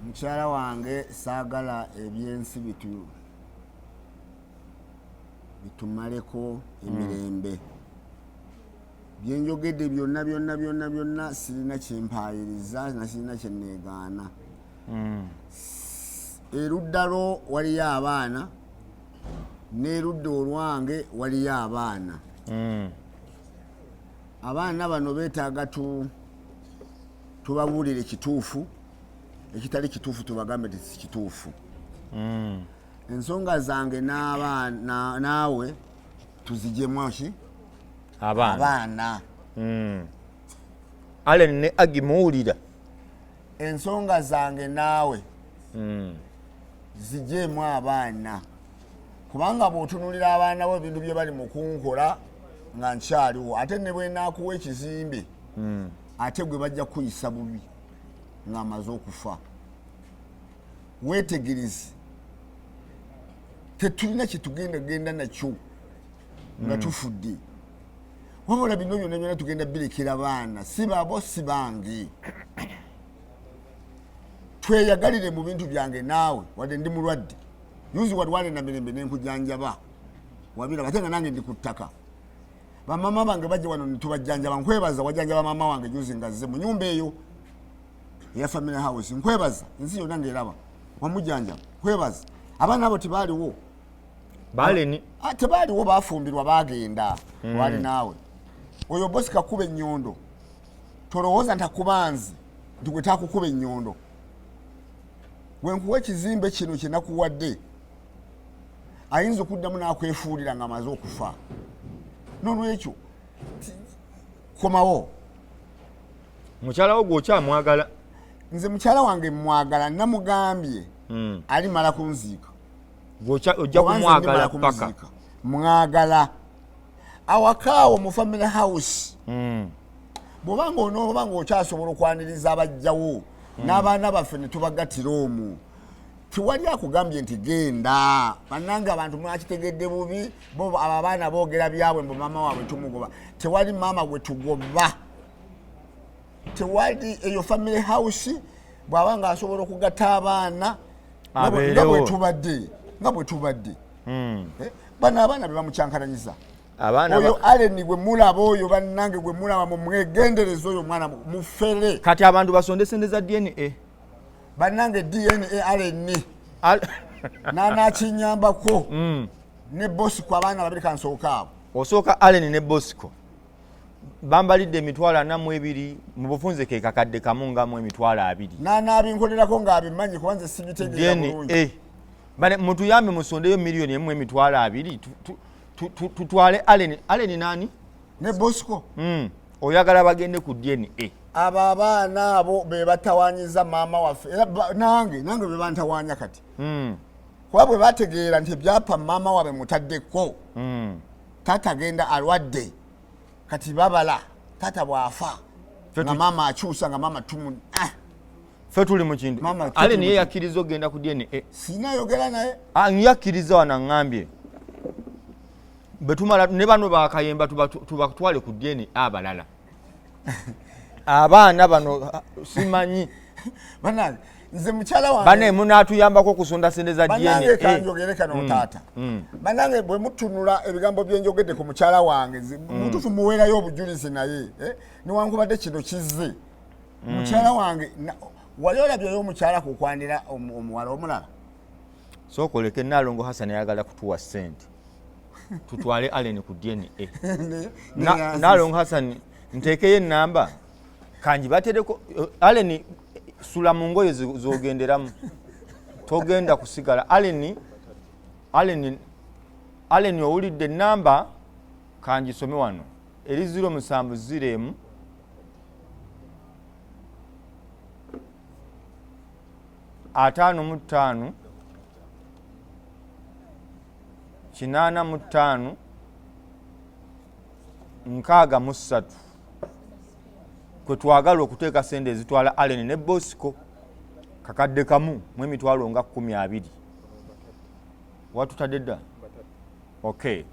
S2: Mukyala wange, saagala ebyensi bitumaleko emirembe. Byenjogedde byonna byonna byonna byonna, sirina kyempaayiriza na sirina kyeneegaana. Erudda lwo waliyo abaana, n'erudda olwange waliyo abaana. Abaana bano beetaaga tubabuulire kituufu, ekitali kituufu tubagambe nti si kituufu. Ensonga zange n'abaana naawe tuzigyemu ki?
S1: Abaana.
S2: Abaana.
S1: Allen ne Agi, muwulira?
S2: Ensonga zange naawe zigyemu abaana, kubanga bw'otunulira abaana bo, ebintu bye bali mu kunkola nga nkyaliwo, ate ne bwenaakuwa ekizimbe, ate gwe bajja kuyisa bubi ng'amaze okufa. Weetegereze, tetulina kyetugenda genda nakyo nga tufudde, wabula bino byonna byonna tugenda birekera baana, si babo si bange. Tweyagalire mu bintu byange naawe, wadde ndi mulwadde. Yuzi walwale na mirembe nenkujanjaba, wabiraba, ate nga nange ndi ku ttaka. Bamama bange bajja wano netubajjanjaba. Nkwebaza wajanjaba maama wange juzi nga zze mu nyumba eyo eya family house. Nkwebaza, ensi yonna ngaeraba wamujanjaba, nkwebaza. Abaana abo tebaaliwo.
S1: Baleni.
S2: Ah, tebaaliwo, bafumbirwa bagenda. Wali naawe oyo bosi kakuba ennyondo, tolowooza nti akubanze nti gwe takukuba ennyondo. Wenkuwa ekizimbe kino kyenakuwadde, ayinza okuddamu n'akwefuulira nga amaze okufa. Nolwekyo komawo.
S1: Mukyala wo gwokyamwagala?
S2: Nze mukyala wange mwagala, namugambye alimala kunziika.
S1: Ojja
S2: Oba nze
S1: kumwagala
S2: ndimala
S1: paka
S2: kumuziika. Mwagala awakaawo mu family house. Bw'oba nga onooba nga okyasobola okwaniriza abajjawo n'abaana baffe ne tubagattira omwo, tewali akugambye nti genda. Bannange, abantu mwakitegedde bubi. Bo abo abaana boogera byabwe mbu maama waabwe tumugoba. Tewali maama gwe tugoba, tewali. Eyo family house, bw'aba nga asobola okugatta abaana nga
S1: Abeerewo.
S2: bwe tubadde, nga bwe tubadde. Eh, bano abaana be bamukyankalanyiza.
S1: Abaana
S2: Oyo Aleni gwe mulaba oyo, bannange, gwe mulaba, mumwegendereza oyo omwana mufere.
S1: Kati abantu basonde sente za DNA.
S2: Bannange, DNA Aleni nanakinyambako ne Bosco, abaana babiri kansooka abo.
S1: Osooka Allen ne Bosco, bambalidde 42,000 mu bufunze, ke kakadde kamu ngamu 20,000.
S2: Nanabinkolerako ng'abimanyi, kuba nze sibitegeera bulungi.
S1: DNA. Bane mutuyambe musondeyo 1,020,000 tutwale Allen. Allen nani?
S2: Ne Bosco.
S1: Oyagala bagende ku DNA.
S2: Abo abaana abo be batawanyiza maama waffe, era nange be bantawanya kati, kuba bwe bategeera nti ebyapa maama waabwe mutaddeko, taata agenda alwadde, kati babala taata bw'afa
S1: Ffe
S2: nga maama akyusa nga maama tumu ah,
S1: Ffe tuli mu kintu.
S2: Maama, ffe
S1: Allen
S2: tuli mu
S1: ye
S2: kintu.
S1: yakkiriza okugenda ku DNA?
S2: Sinayogera naye.
S1: Ah, yakkiriza wano, aŋŋambye bwe tumala ne bano bakayemba tubatwale ku DNA. Abalala abaana bano, ah, simanyi.
S2: Banange, nze mukyala wange
S1: Bane munaatuyambako okusonda sente za
S2: Banange,
S1: DNA.
S2: kanjogere kano taata. Banange, bwe mutunula ebigambo byenjogedde ku mukyala wange, nze mutuufu muweerayo obujulizi, naye newankubadde kino kizze mukyala wange. Wali olabyeyo omukyala kukwanira omuwala omulala?
S1: Sooka oleke Naalongo Hassan ayagala kutuwa ssente tutwale Allen ku DNA. Naalongo Hassan nteekeyo ennamba kangi batereko Allen, sula mu ngoye zogenderamu, togenda kusigala. Allen, Allen, Allen, owulidde ennamba? Kangisome wano, eri 0 7 0 1 55 85 63 kwe twagala okuteeka sente ezitwala Allen ne Bosco, 1000 mu emitwalo nga 20. Watutadde dda? Okay.